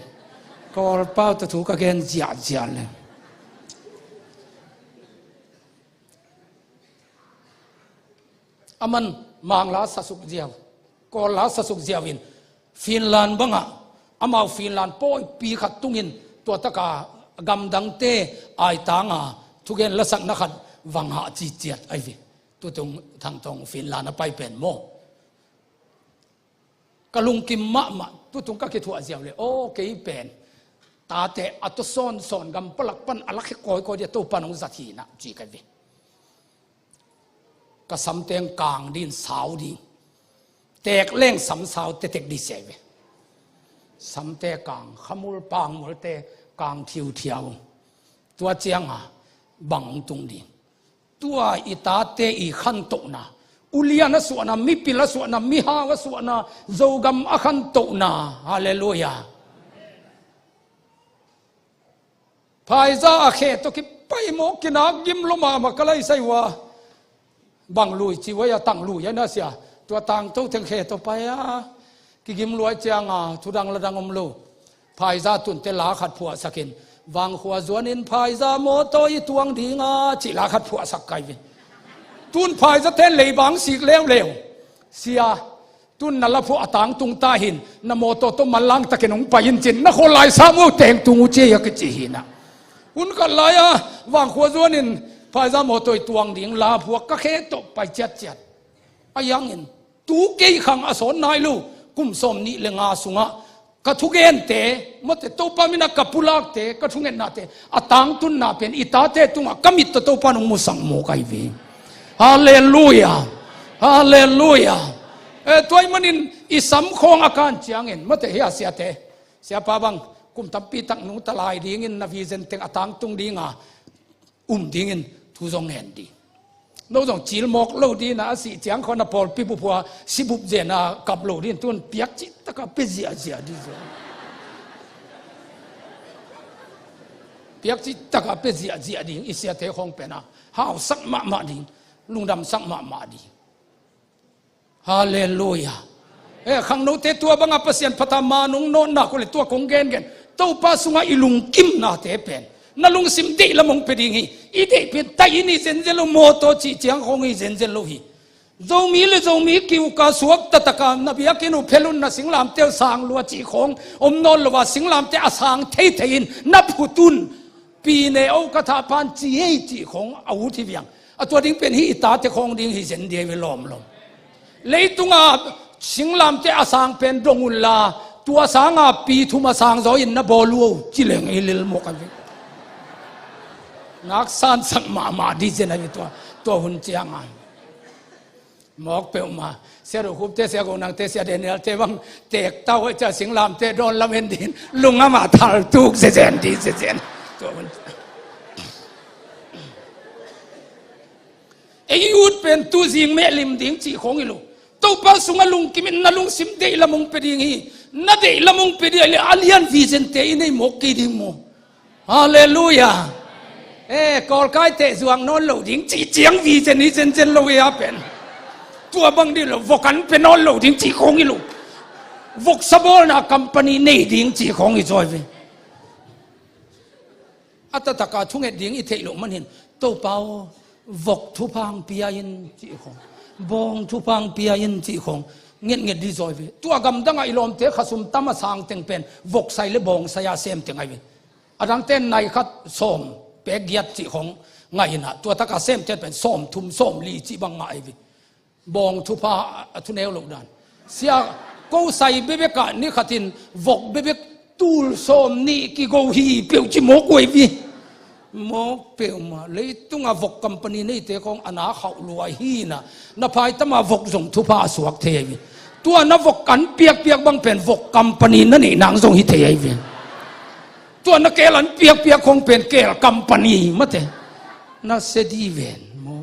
Kawlpau tawh thu ka gen ziahziah le. Aman mangla sasuk ziau, Kawlla sasuk ziau in Finland bangah amau Finland pawipi khat tungin tua taka gamdangte aitanga thugen lasakna khat vang hah ciciat ahi ve. Tutung Thangtong Finland a pai pen maw? Ka lungkim mahmah, tutung ka kithuah ziau le, aw, kei pen tate a tua sawnsawn gam palak pan a lak hi kawikawi dia Topan hong zat hi nah ci ka ve. Ka samteng kang din sau ding, tekleng samsau tetek di sia ve. Samte kang, khamul pangmulte kang thiuthiau. Tua cianga bang tung ding? Tua i tate i khantohna, ulian a suahna, mipil a suahna, mihau a suahna, Zogam a khantohna. Halleluiah. Phaizah a khe tawh kipai mawk kinak gim lo mahmah ka laisai uh a. Bang lui ci uh a, tang lui a na sia. Tua tangto teng khe tawh pai a, kigim luai cianga thudang ladang om lo. Phaizah tunte la khat phuahsakin, Vangkhua Zuan in phaizah mawtaw i tuang dinga cih la khat phuahsak kai ve. Tun phaizah ten leibang sik leuleu. Sia, tun na la phuah a tangtung ta hin, na mawtaw tawh manlang takin hong pai in cin, na khawl lai sam uh tengtung uh cia a kici hi nah. Hun khat lai-a Vangkhua Zuan in phaizah mawtaw i tuang ding la phuak ka khe tawh pai ciatciat. A yangin tu kei khang a sawn nai lo, kum sawm nih le nga sungah ka thugente, mawte Topa mina ka pulakte, ka thungetnate, a tangtunna pen i tate tungah ka mit tawh Topa nong musak mawk ahi ve. Halleluiah. Halleluiah. Eh, tua ahih manin i sam khawng a kan ciangin, mawte hi a siate, siapa bang kum tampi tak nungta lai dingin na vision teng a tangtung dinga um dingin thu zong ngen ding. No zong cil mawk lo dina a sih ciang khawng na pawlpi buphua sibup zena kap lo din tun piak cih taka pe ziahziah ding zong. Piak cih taka pe ziahziah ding i siate khawng pena hausak mahmah ding, lungdamsak mahmah ding. Halleluiah. Eh, khangnote tua banga Pasian phatah ma nong nawtnak uh le tua kong gengen. Topa sungah i lungkimnate pen na lungsim deih lam hong pia ding hi. I deih pen taih in hi zenzen lo, mawtaw cih ciang khawng hi zenzen lo hi. Zomi le Zomi kiuka suak tataka na biakinn uh phelun na singlamte uh sang lua cih khawng om nawn lo a, singlamte a sang theithei in na phutun. Pi ne o ka thahpan ci hei cih khawng a ut hi viang. A tua ding pen hi i tate khawng ding hi zen dia ve lawmlawm. Leitunga singlamte a sang pen dong unla, tua sanga pi thum a sang zaw in na bawl uh o ci leng hi lilmawk a ve. Ngaksansak mahmah di zen a ve tua, tua hun cianga. Mawk peuhmah. Sia Rukhupte, Sia Gonangte, Sia Danielte bang teek tau hoih cia singlamte dawn lam en din lungam a thaltuk zezen di zezen. Tua hun. Ei ut pen tu zing meh lim ding cih khawng hi lo. Topa sungah lungkim in na lungsim deih lam hong pia ding hi. Na deih lam hong pia ding le a lian vision te i nei mawk kei ding maw? Halleluiah. Eh, kawlkai teh zuak nawn lo ding cih ciang vision hi zenzen lo hi a pen. Tua bang dih lo, vok an pia nawn lo ding cih khawng hi lo. Voksa bawlna company nei ding cih khawng hi zaw ve. A tataka thunget ding i theih loh man hin, Topa aw, vok thupha hong pia in cih khawng, bawng thupha hong pia in cih khawng ngetnget di zaw ve. Tua gamdangah i lawmte khasum tam a sang teng pen voksai le bawngsai a sem teng ahi ve. A dangte nai khat sawm pek giat cih khawng ngah inah, tua taka semte pen sawm thum sawm li cih bang ngah ahi ve. Bawng thupha a thuneu loh dan. Sia, ko sai bebek ah ni khatin vok bebek tul sawm nih kigo hi peuh ci mawk uh ahi ve. Mawk peuhmah, leitunga vok company neite khawng a na khauh lua hi na, na phaitama vok zong thupha a suak thei ahi ve. Tua na vok an piakpiak bang pen vok company na neih nang zong hi thei ahi ve. Tua na keel an piakpiak khawng pen keel company mate. Na sia di ven maw?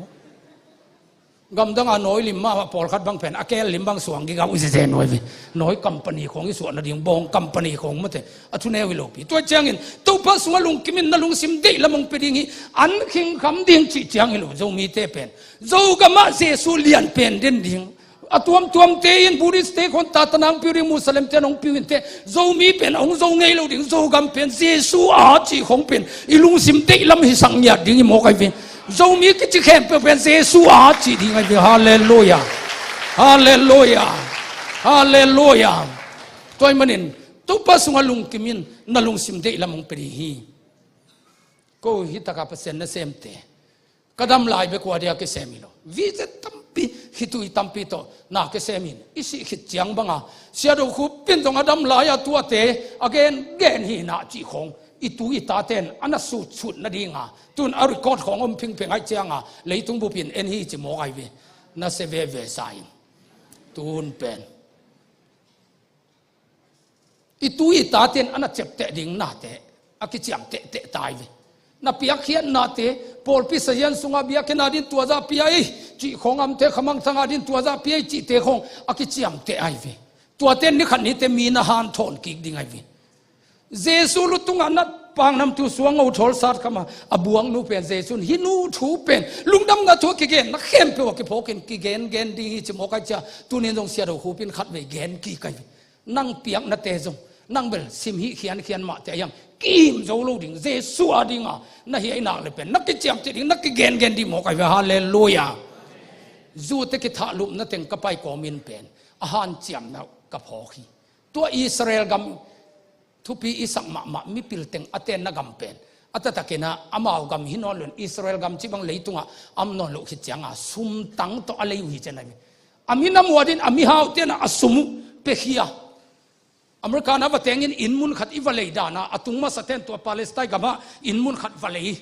Gamdanga nawi lim mahmah pawlkhat bang pen a keel lim bang suang gigau i zeze nawi ve. Nawi company khawng i suah nading bawng company khawng mate. A thuneu hi lopi. Tua ciangin Topa sungah lungkim in na lungsim deih lam hong pia ding hi. An khingkham ding cih ciang hi lo Zomite pen. Zogamah Jesu lian pen den ding. A tuamtuamte in Buddhist te khawng tata nang piu ding, Muslim te nong piu in teh, Zomi pen hong zo ngei lo ding, Zogam pen Jesu a cih khawng pen i lungsim deih lam hisak ngiat ding hi mawk ahi ve. Zomi kici khempeuh pen Jesu a cih ding ahi ve. Halleluia. Halleluia. Halleluia. Tua ahih manin Topa sungah lungkim in, na lungsim deih lam hong pia ding hi. Ko hi taka Pasian nasemte, ka dam lai bek ua dia kisem hi lo. Visa tampi, khitui tampi tawh na kisem hi in, i sih khit ciang banga Sia Do Khup in zong a dam lai-a tuate a gengen hi na cih khawng i tu i taten a na sutsut nadinga, tun a record khawng om phingpheng ahih cianga leitung bup in en hi ci mawk ahi ve. Na sia veve sa in, tun pen i tu i taten a na ciapteh ding nate a kiciamtehteh ta ahi ve. Na piakkhiat nate, pawlpi sahian sunga biakinn a ding tua zah pia ei cih khawng, amte khamangthang a ding tua zah pia ei cihte khawng a kiciamteh ahi ve. Tuaten nikhat nite mi na hanthawn kik ding ahi ve. Jesu lu tungah na paknamthu suang ngothawl sat khama a buaknu pen Jesu in, hih nu thu pen lungdamna thu a kigen na khempeuh a kiphawkin kigengen ding hi ci mawk ahi cia, tunin zong Sia Do Khup in khatvei gen kik ahi ve. Nang piaknate zong nang bel sim hih khiankhian mahte a hiang, kihim zo lo ding, Jesu a dinga na hiai nak le pen na kiciamteh ding, na kigengen ding mawk ahi ve. Halleluia. Zute kithahlupna teng ka pai kawmin pen a hanciamna uh ka phawk hi. Tua Israel gam thupi i sak mahmah mipil teng a tenna gam pen a taktakinah amau gam hi nawn lo in, Israel gam cih bang leitungah a om nawn loh khit cianga sumtang tawh a lei uh hi ci ahi ve. A minam uh a ding a mihau tenah a sum uh piakhia. America na va tengin inn mun khat i va lei dana, a tung masa ten tua Palestine gamah inn mun khat va lei.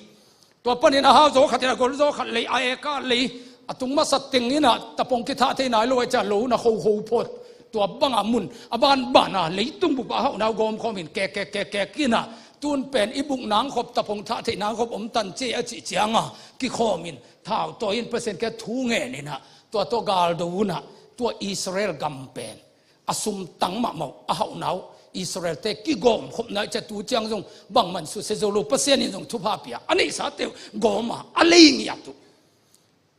Tua panin a hau zaw khatin a gol zaw khat lei, a eka lei, a tung masa tenginah tapong kithah thei nai lo ahi cia lo na hoho phawt. Tua banga mun a banbana leitung bupa a hauhnau gawmkhawmin kek kek kek kek inah, tun pen i buk nangkhop, tapong thah theih nangkhop om tan ci a cih cianga kikhawmin thau tawi in Pasian kiang thu ngeninah tua tawh galdo unah tua Israel gam pen a sumtang mahmah uh, a hauhnau uh, Israelte kigawmkhopna ahi cia tu ciang zong bangman susia zo lo, Pasian in zong thupha pia, a neihsate uh gawma a lei ngiat uh.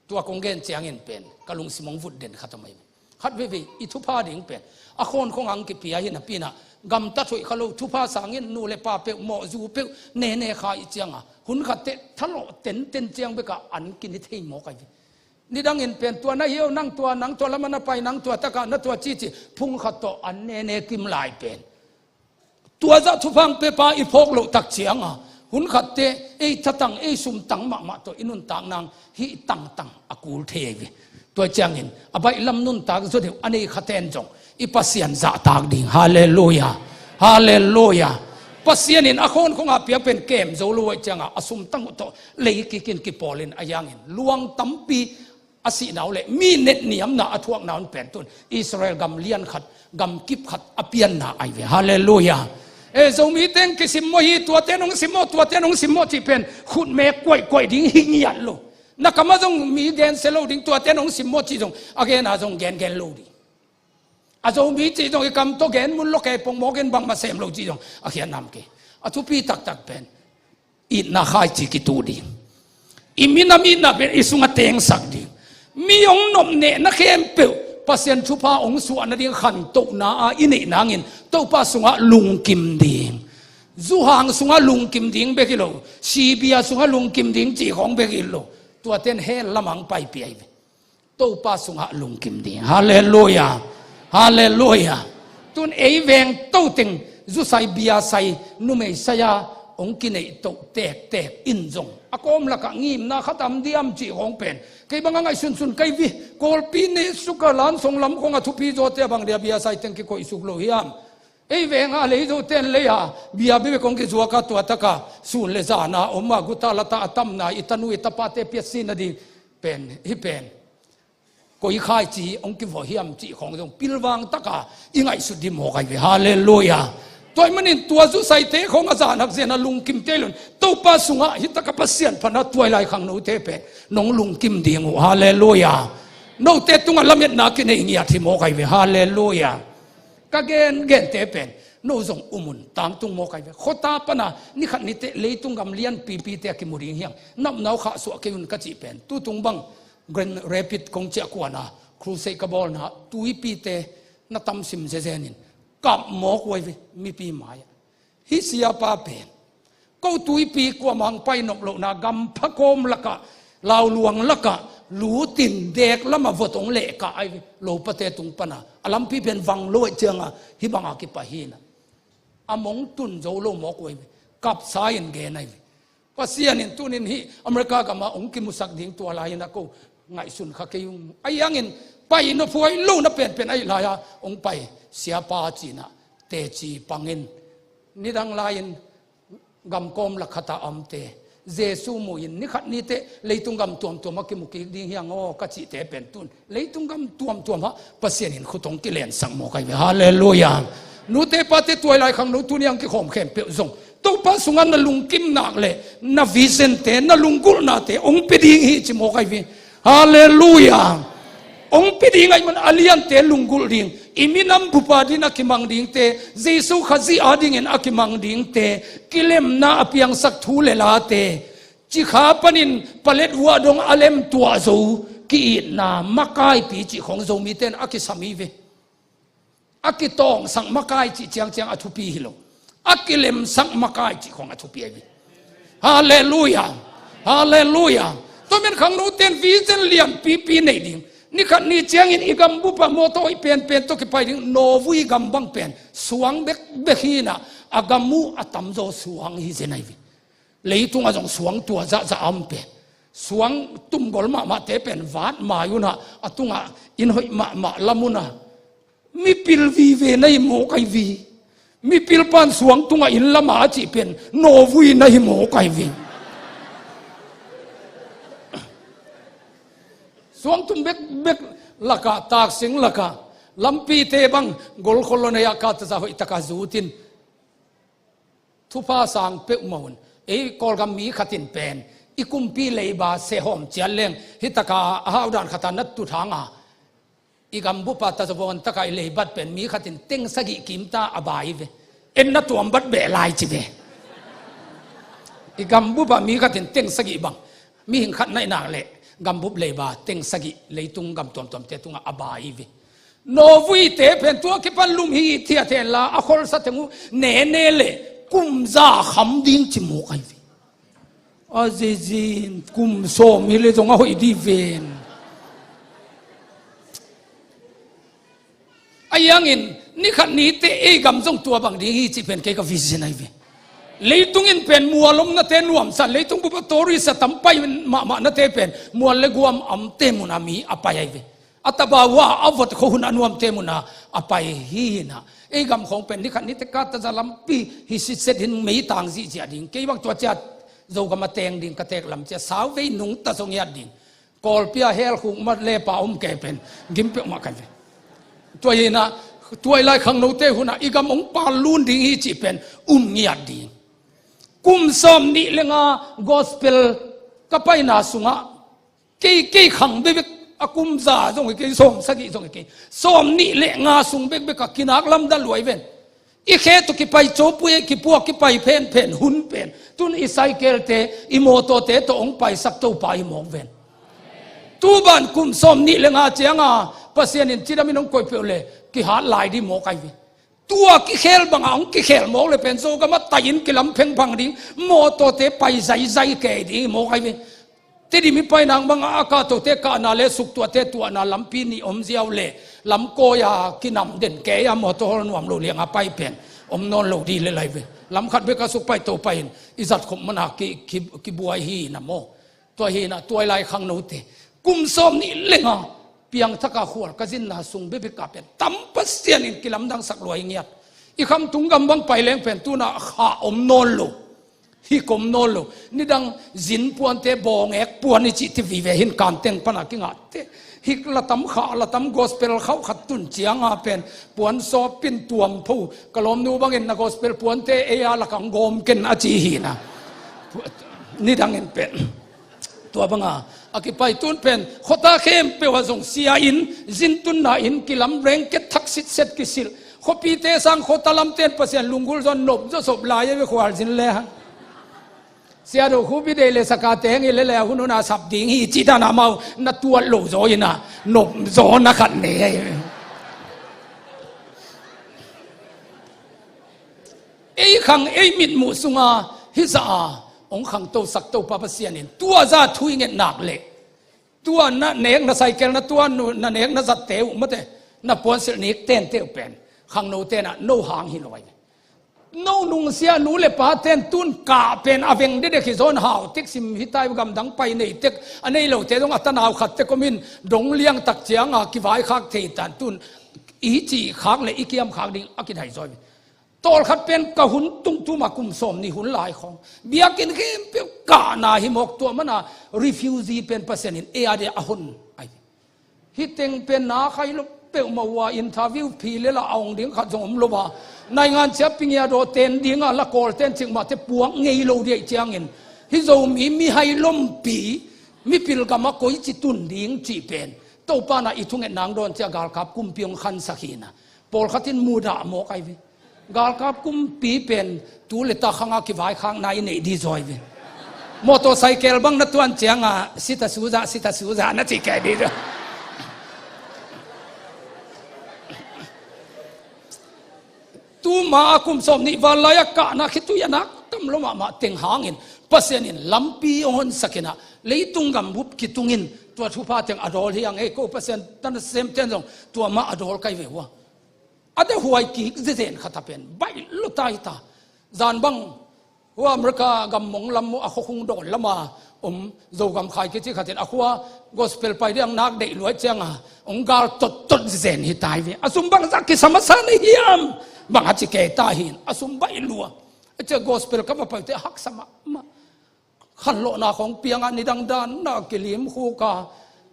Tua kong gen ciangin pen ka lungsim hong vut den khat om ahi ve. Khat veivei i thupha ding pen a khawnkhong ang kipia hi napi inah gamtat hoih kha lo, thupha sangin nu le pa peuh, mawhzu peuh nene kha i cianga hun khatteh thalawh tenten ciang bekah an kini thei mawk ahi ve. Nidangin pen tua na hio, nang tua, nang tua lama na pai, nang tua taka na tua cici phung khat tawh an nene kim lai pen tua zah thupha hong piapa i phawk loh tak cianga hun khatteh ei thatang, ei sumtang mahmah tawh i nuntak nang hih tangtang a kul thei ahi ve. Tua ciangin a baihlam nuntak zaw deuh a nei khaten zong i Pasian zahtak ding. Halleluia. Halleluia. Pasian in a khawnkhongah piak pen kem zo lo ahi cianga a sumtang uh tawh lei kikin kipawlin a hiangin luang tampi a sihna uh le mi netniamna a thuakna un pen tun Israel gam lian khat, gam kip khat a pianna ahi ve. Halleluia. E, Zomi teng kisimmawh hi, tuate nong simmawh, tuate nong simmawh cih pen khutme kuaihkuaih ding hi ngiat lo. Na kamah zong mi gensia lo ding, tuate nong simmawh cih zong a gena zong gengen lo ding. A Zomi cih zong i kam tawh gen mun lo kei pongmawkin bangmah sem lo cih zong a khiat nam kei. A thupi taktak pen itna khaici kituh ding. I minam itna pen i sungah tengsak ding. Mi hong nopnehna khempeuh Pasian thupha hong suah nading khantohna a i neih nangin Topa sungah lungkim ding. Zuhang sungah lungkim ding bek hi lo, sibia sungah lungkim ding cih khawng bek hi lo. Tuaten hell lamah hong paipih ahi ve. Topa sungah lungkim ding. Halleluia. Halleluia. Tun ei veng toteng zusai, biasai, numei sai-a hong kineih toh tektek in zong a kawm lakah ngimna khat am diam cih khawng pen kei bangah ngaihsunsun kei vi. Kawlpi nehsuk a Lansong lam khawng a thupi zawte a bang dia biasai teng kikoihsuk lo hiam? Ei venga leizoten lei-a bia bebek hong kizuaka tua taka sun le zana om a guta lata a tamna i tanu i tapate piatsi nading pen hih pen koi khaici hong kivawh hiam cih khawng zong pilvang taka i ngaihsut ding mawk ahi ve. Halleluia. Tua ahih manin tua zusaite khawng a zahnak zen a lungkim tei lo in Topa sungah hih taka Pasian phatna tuailai khangnote pen nong lungkim ding uh. Halleluia. Note tungah lametna kinei ngiat hi mawk ahi ve. Halleluia. Ka gengente pen no zong um un, tangtung mawk ahi ve. Khuata pana nikhat niteh leitung gam lianpipite a kimu ding hiang, na omna uh khahsuah kei un ka cih pen tutung bang Grand Rapids kong ciah kuana Crusade ka bawlna tuipite na tamsim zezenin kap mawk uh ai ve, mipi mai-ah. Hih siapa pen ko tuipi kuamah hong pai nop lohna gampha kawm lakah, lauluang lakah lutin dek lamah vot hong lehkah ai ve, lopate tung pana a lampi pen vang lo ahih cianga hih banga kipai hinah. A mong tun zo lo mawk uh ai ve, kapsa in gen ai ve. Pasian in tunin hih America gamah hong kimusak ding tua lai-in a ko ngaihsun kha kei ung. Ahi hangin pai nophuai lo na penpen ahi lai-a hong pai siapa cinah teci pangin nidang lai-in gamkawm lakhata a omte Jesu muhin nikhat niteh leitung gam tuamtuam a kimu kik ding hiang aw ka cihte pen tun leitung gam tuamtuamah Pasian in khut hong kilensak mawk ai ve. Halleluiah. Nute pate tuailai khangno tuni ang kikhawm khempeuh zong Topa sungah na lungkim nak le na vision-te na lunggulhnate hong pia ding hi ci mawk ai ve. Halleluiah. Hong pia ding ahih man a liante lunggulh ding, i minam bupa din a kimang dingte, Jesu Khazih adingin a kimang dingte, kilemna a piangsak thu le late, cikha panin palet vuah dong a lemtuah zo ki-itna makaipi cih khong Zomite in a kisam hi ve. A kitawngsak makai cih ciangciang a thupi hi lo. A kilemsak makai cih khong a thupi ahi ve. Halleluiah. Halleluiah. Tua men khangnote in vision lianpipi nei ding. Nikhat ni ciangin i gambupa mawtaw hoih penpen tawh kipai ding Norway gam bang pen suang bekbek hinah a gam uh a tamzaw suang hi zen ahi ve. Leitungah zong suang tua zahzah a om pen suang tumgol mahmahte pen vat mai unah a tungah inn hoih mahmah lam unah mipil vive na hi mawk ai ve. Mipil pan suang tungah inn lama a cih pen Norway na hi mawk ai ve. Suang tum bekbek lakah taksing lakah lampite bang golkhol lo na hi-ah kataza hoih takah zutin thupha sang peuhmah un. Ei Kawlgam mi khatin pen i kumpi leiba sehawm ciat leng hih taka a haudan khata na tut hanga i gambupa tazavuan taka i leibat pen mi khatin teng sagih kimta a bai hi ve. En na tuambat beh lai ci ve. I gambupa mi khatin teng sagih bang mihing khat naih nak leh gambup leiba teng sagih leitung gam tuamtuamte tungah a bai hi ve. Norway-te pen tua kipan lum hi thiat henla a kholsa teng uh nene le kum za kham ding ci mawk ai ve. A zizin kum sawm hi le zong a hoih dih ven. Ahi hangin nikhat niteh ei gam zong tua bang ding hi cih pen kei ka vision ai ve. Leitung in pen mual omnate nuamsan, leitung bupa tourist a tam pai mahmahnate pen mual le guam amte muna mi a pai ai ve. A tabawa a vot kho hun a nuamte muna a pai hi hinah. Ei gam khong pen nikhat niteh kataza lampi hi sitset hin meitang zihziah ding. Kei bang tua ciat Zogam a teng ding ka tek lam cia sauvei nungta zong hiat ding. Kawlpia hel khukmat lepa om kei pen gim peuhmah kan ve. Tua hinah tuailai khangnote hunah i gam hong pallun ding hi cih pen um ngiat ding. Kum sawm nih le nga gospel ka paina sungah kei kei khang bekbek a kum za zong hi kei, sawm sagih zong hi kei, sawm nih le nga sung bekbek a kinak lamdal luai ven. I khe tawh kipai copui, kipuak kipai phenphen hun pen tun i cycle-te i mawtawte tawh hong paisak Topa hi mawk ven. Tuban kum sawm nih le nga cianga Pasian in cidamin hong koih peuh le kihat lai dih mawk ai ve. Tua kikhel bangah hong kikhel mawk le pen Zogam a tai-in kilam phengphang ding, mawtawte pai zaizai kei ding hi mawk ai ve. Tedim i painang bangah a kahtote kahna le suktuahte tuahna lampi nih om ziau le lamkawi-a kinam den kei-a mawtaw hol nuam lo lianga pai pen om nawn lo dih le lai ve. Lam khat bek a suk pai to pai-in i zatkhop mana ki, ki, kibuai hi na maw. Tua hinah tuailai khangnote kum sawm nih le nga piangthaka khual ka zinna sung bekbek a pen tam Pasian in kilamdangsak luai ngiat. I khamtung gam bang pai leng pen tunah kha om nawn lo. Hik om nawn lo. Nidang zin puante bawngek puan i cih ti vive hin kanteng pana kingahte. Hik latam khah latam gospel khauh khat tun cianga pen puan sawpin tuam pho. Ka lawmnu bangin na gospel puante ei a lakang gawm ken a ci hina. Nidangin pen tua banga a kipai tun pen khuata khempeuh ah zong sia in, zintunna in kilam rengket thak sitset kisilh. Khuapite sang khuata lamten Pasian lunggulh zaw nop zaw sop lai a ve khualzin le hang. Sia Do Khup i deih le saka teng i le le hun hun a sap ding hi cih dan a mau na tuat lo zaw in a nop zaw na khat ne. Ei khang ei mitmuh sunga hih zah a hong khangtosak Topa Pasian in tua zah thu i nget nak leh, tua na nek na saikel na tua nu- na nek na zatte uh mate, na puansilh nik tente uh pen khangno tenah no hang hi lo ai. No nungsia nu le pa ten tun kah pen a veng dedek hi zawn hau tek sim hi tai, gamdang pai nei tek a nei lote zong a tanau khat tek om in dong liang tak cianga kivaikhak thei tan tun i cih khak le i kiam khak ding a kidai zaw hi. Tawlkhat pen ka hun tungtuma kum sawm ni hun lai khawng biakinn khempeuh kahna hi mawk, tua mana refugee pen Pasian in ei a dia a hon ai. Hih teng pen na khai lo peuhmah uh a, interview phi le la a ong ding khat zong om lo a, naingan cia pingia daw ten dinga la kawl ten cikmahte puak ngei lo diaih ciangin hih Zomi mihai lompi mipil gama koici tun ding cih pen Topa na i thunget nang dawn cia galkap kumpi ong khansak hina. Pawlkhat in mudah mawk ai ve. Galkap kumpi pen tu le ta khanga kivaikhakna i neih di zaw ai ve. Motorcycle bang na tuan cianga sita suza sita suza na ci kei di zaw. Tuma a kum sawm nih val lai a kahna khitui a nak tam lo mahmah teng hangin Pasian in lampi ong honsak in a, leitung gambup kitungin tua thupha teng a dawl hi ang ei, ko Pasian tan a sem ten zong tua mah a dawl kai ve ua. A da huai kik zezen khat a pen baih lo tai ta. Zan bang hua America gam mong lam a khuakhung dawn lama om Zogam khai kici khatin a khua gospel pai diang nak deih luai cianga ong gal tottot zezen hi tai ve. A sum bang zak kisam a sa nei hiam? Bang a ci kei ta hin a sum baih lua. A cia gospel ka va pai te haksa mahmah. Khanlawhna khawng pianga nidang dan na kilim khuka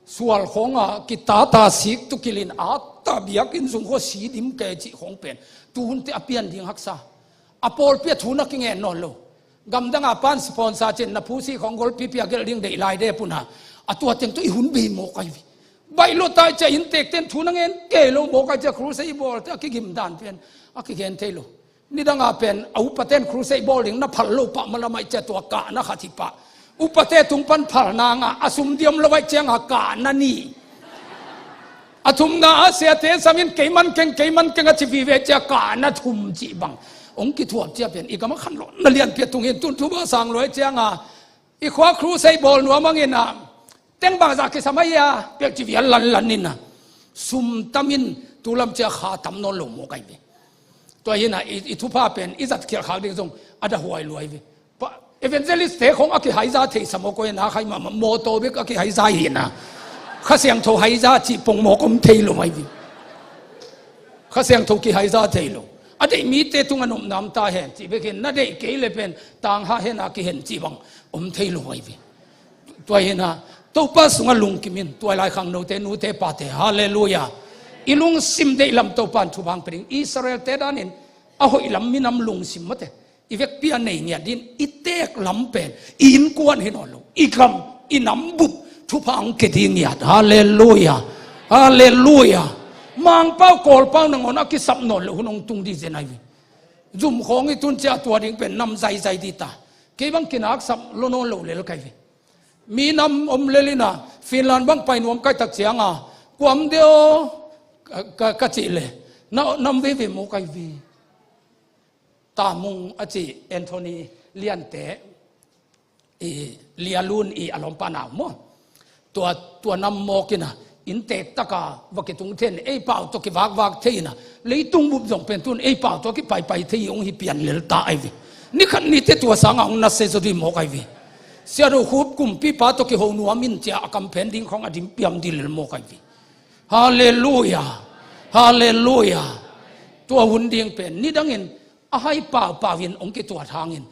sual khawnga kitata sik tu kilin a ta biakinn zung khua si dim kei cih khawng pen tuhunte a pian ding haksa. A pawlpi a thu na kingen nawn lo. Gamdanga pan sponsor cin na phusi khawng golpipi a gelh ding deih lai de puna a tua teng tu i hun bei mawk ai vi. Baih lo tai cia inntek ten thu na ngen kei lo mawk ai cia crusade i bawl te a kigim dan pian a kigen thei lo. Nidanga pen a upaten crusade bawl ding na phal lo pah malamai cia tua kahna khat hi pah. Upate tung pan phal nanga a sum diam lo ai cianga kahna ni. A thumna a siate samin keiman keng keiman keng a ci vive cia kahna thum cih bang ong kithuap cia pen i gama khanlawhna lianpi a tungin tun thuma sang lo ai cianga i khua crusade bawl nuam angin a teng bangzah kisam ahi a pek ci vial lanlan in a sum tamin tulam cia kha tam nawn lo mawk ai ve. Tua hi na i, i thupha pen i zat khialh khak ding zong a da huai luai ve. Evangelist te khong a kihaiza thei sa mawk oi na khai mahmah mawtaw bek a kihaiza hi na. Kha Siangtho haiza cih pong mawk om thei lo ai ve. Kha Siangtho kihaiza thei lo. A deih mite tung a nopnam ta hen cih bek hin na deih kei le pen tangha hen a kihen cih bang om thei lo ai ve. Tua hi na Topa sungah lungkimin tua lai khangnote nute pate halleluia. I lungsim deih lam Topa in thupha ang pe ding Israel te danin a hoih lam minam lungsim mate. I vekpi a nei ngiat din i teek lam pen i innkuan hi nawn lo i gam i nam bup thupha ang ke ding ngiat. Halleluia. Halleluia. Mangpau kawlpau nangawn a kisap nawn lo hun ong tung di zen ai ve. Zum khawng i tun cia tua ding pen nam zaizai di ta. Kei bang kinaksap lo nawn lo lel kai ve. Mi nam om lel ina Finland bang pai nuam kai tak cianga kuam deo ka, ka, ka cih le na nam veve maw kai ve. Tamung a ci Anthony Liante i Lialun i a lawmpa nau maw. Tua, tua nam mawk ina inntek taka va kitung thei in ei pau tawh kivakvak thei ina leitung bup zong pen tun ei pau tawh kipaipai thei ong hi pian lel ta ai ve. Nikhat nite tua sanga ong nasia zaw di mawk ai ve. Sia Do Khup kumpipa tawh kiho nuam in cia a kamphen ding khawng a dim piam di lel mawk ai ve. Halleluia. Halleluia. Tua hun ding pen nidangin a hai paupau in ong kituat hangin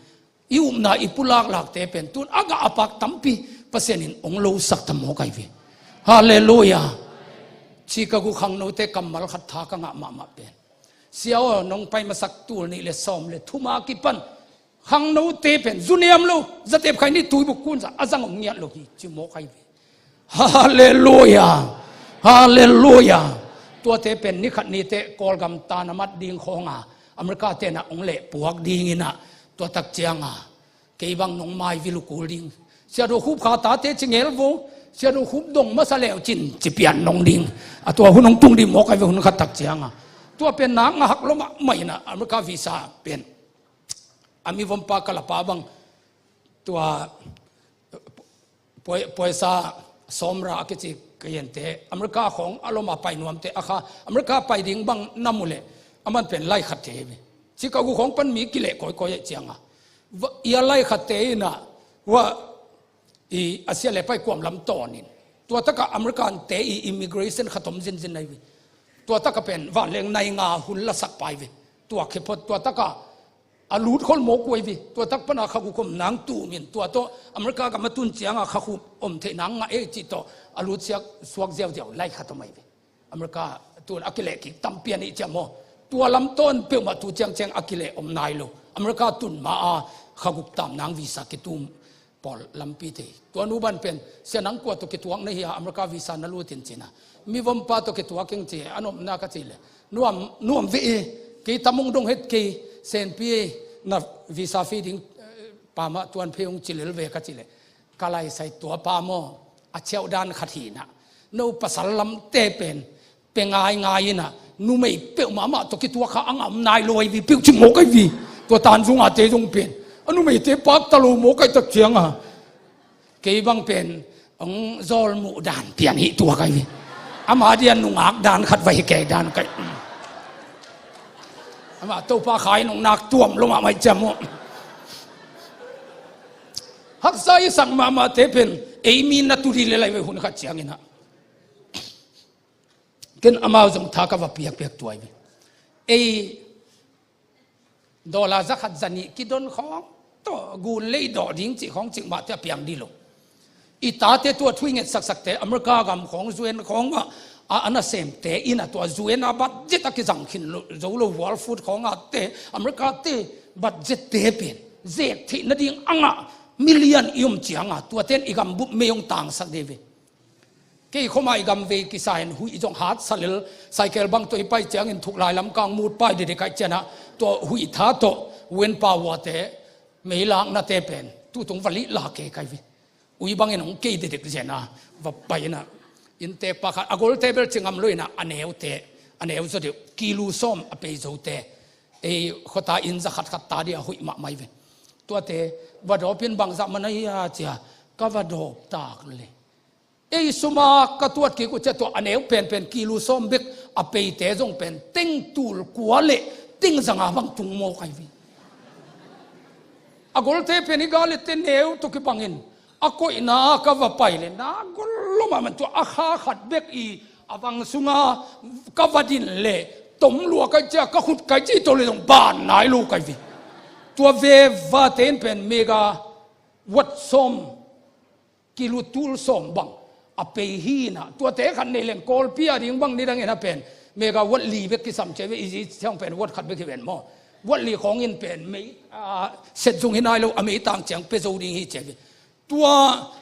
i upna i pulaklakte pen tun a gah a pak tampi Pasian in ong losak ta mawk ai ve. Halleluia. Chicago khangnote kammal khat tha ka ngah mahmah pen sia aw nong pai masak tul nih le sawm le thuma kipan khangnote pen zuniam lo zatep khai ni tuibuk kunza a zang om ngiat lo hi ci mawk ai ve. Halleluia. Halleluia. Tuate pen nikhat nite Kawlgam tan a mat ding khawnga America tena ong leh puak dingina tua tak cianga Ei bang nong mai vil uh kul ding. Siadu Khup kha tate ci ngel vo. Siadu Khup dong masa leu cin ci pian nong ding. A tua hun hong tung ding mawk ai ve hun khat tak cianga. Tua pen nak ngahak lua mahmah ina America visa pen. A mivompa ka lapa bang tua poi-, poisa sawmra a kici ka yente America khawng a loma pai nuamte a kha America pai ding bang na mu leh a man pen lai khat te hi ve. Chicago khawng pan mi kileh kawikawi aih cianga. Va-, ia lai khat te ina hua i a sia le pai kuam lam tawnin. Tua taka American te i immigration khat om zinzin nai ve. Tua taka pen vanleng nai nga hun lasak pai ve. Tua khephot tua taka a lut khol mawk uh ai ve. Tua tak pana kha guk om nang tumin tua tawh America gam a tun cianga kha guk om theih nang ngah ei cih tawh a lut siak suak ziauziau lai khat om ai ve. America tun a kileh kik tampi a nih ciang maw. Tua lam tawn peuhmah tu ciangciang a kileh om nai lo. America tun ma a kha guk tam nang visa kitum pawl lampi te. Tua nu ban pen sia nang kua tawh kituak na hi a America visa na lut in cina. Mivompa tawh kituak ing ci a nopna ka ci le. Nuam, nuam ve e, kei tamung dong het kei, senpi na visa fee ding, eh, pama tuan phei ung ci lel ve ka ci le. Ka laisai tua pa maw, a ciauh dan khat hi na. No pasal lamte pen, pe ngaingai ina, numei peuh mahmah tawh kituak kha a ngam nai lo ai vi, peuh cing mawk ai vi. Tua tanzunga te zong pen. A numeite pakta lo mawk ai tak cianga. Kei bang pen, ong zawl muh dan pian hi tuak ai vi. Ama dia nungak dan khat vai hi kei dan kai. Ama Topa khai nong nak tuam lo mahmah ciam maw. Haksa i sak mahmah te pen, ei mi na tu dih le lai ve hun khat ciangin ha. Ken amau zong tha ka va piakpiak tuai ve. Ei, dollar za khat za nih kidon khawng tawh gun lei dawh ding cih khawng cih mah te a piang dih lo. I tate tua thu i nget saksakte America gam khawng U N khawng ah a, a nasemte in a tua U N a budget a kizang khin lo, zo lo World Food khawng ah te America te budget te pen zek theih nading a ngah million i om cianga tuate in i gam bup mei hong tangsak dih ve. Kei khoma i gam vei kisa in huih zong hat salil, cycle bang tawh i pai ciangin thuk lai lam kang mut pai dede kaih cianah, tua huih tha tawh U N power te, mei lakna te pen, tutung va lih la kei kai ve. Ui bangin hong kei dedek zena, va pai ina. Inntek pakhat, a golte bel ci ngam lo ina, a neute, a neu zaw deuh, kilu sawm a pei zote. Ei khuata inn za khat khat ta dia huih mahmah i ve. Tuate, va dawp in bangzah man a hia cia, ka va dawp tak le. Ei suma ka tuat kik uh ciah tua a neu penpen kilu sawm bek a peite zong pen teng tul kua le teng zanga bang tung mawk ai ve. A golte pen i galette neu tawh kibangin a koihna ka va pai le na gol lomah man tua a kha khat bek i a vang sunga ka va din le tom lua kai ciah ka khut kai cih tawh le zong ban nai lo kai ve. Tua veva te in pen mega wat sawm kilu tul sawm bang a pei hi na, tuate khat nei leng Kawlpi a ding bang nidang in a pen mega wat li bek kisam cia ve, i zi siang pen wat khat bek hi ven maw. Wat li khawng in pen mei, a, set zung hi nai lo, a mei tang ciang pe zo ding hi cia ve. Tua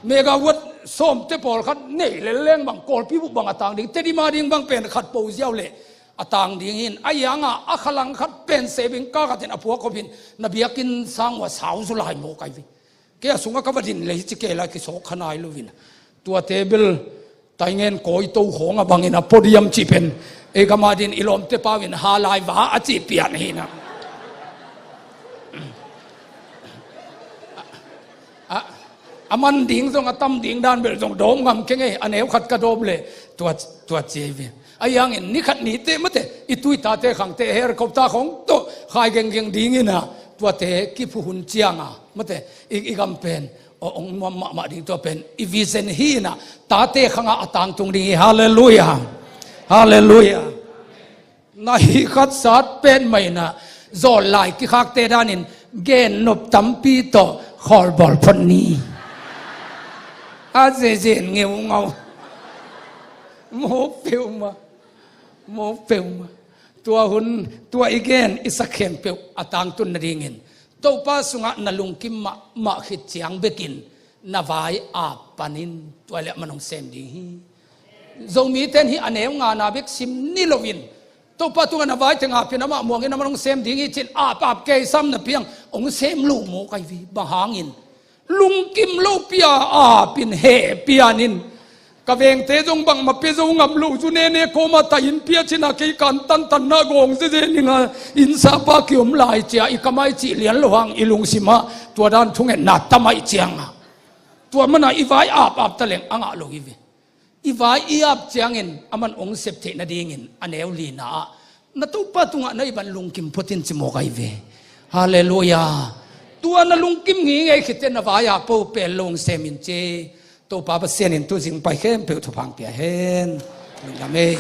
mega wat sawm te pawlkhat nei lel leng bang Kawlpi bup bang a tang ding, Tedim a ding bang pen khat po ziau le a tang ding in, a ianga a khalang khat pen sebing ka khat in a puak khop in na biakinn sang ua sau zu lai maw kai ve. Kei a sungah ka va din lei ci kei lai kisawk kha nai lo in. Tuate bel taingen kawi to khawng a bangin a podium cih pen ei gama din i lawmte pau in ha lai va a cih pian hi na. A, a man ding zong a tam ding dan bel zong dawm ngam keng ei a neu khat ka dawp le tua, tua ci ei ve. A iangin ni khat ni te mate i tui tate khangte helicopter khawng tawh khai genggeng dingin a tuate kiphuhun cianga mate i, i gam pen aw, ong nuam mahmah ding tua pen i vision hi ina tate khangah a tangtung ding hi. Halleluiah. Halleluiah. Na hi khat sat pen mah ina zawl lai kikhakte danin gen nop tampi tawh khawlbawl phot ni. A zezen ngeungau. Mawk peuhmah. Mawk peuhmah. Tua hun tua i gen i sak khempeuh a tangtun nadingin Topa sungah na lungkim mahmah khit ciang bekin na vai ap panin tua le man hong sem ding hi. Zomite in hi a neu ngana bek sim ni loin Topa tungah na vai teng apin amah muangin amah hong sem ding hi ci-in ap ap kei sam na piang hong sem lo maw kai ve. Bang hangin? Lungkim lopi-a apin heh pianin, ka vengte zong bangmah pia zo ngam lo zu nene kawma ta in pia cina kei kan tantanna gawng zeze ninga innsapa kiom lai cia i kamai cih lian lo hang i lungsimah tua dan thungetna tamai cianga tua mana i vai ap ap taleng a ngah lo hi ve. I vai i ap ciangin aman ong sep theih nadingin a neu lina ah na Topa tungah na i ban lungkim phutin ci mawk ahi ve. Halleluia. Tua na lungkim ngingei khite na vai ah po pel lo ong semin ci. Topa Pasian in tuzing pai khempeuh thupha pia hen. Lungdam ei.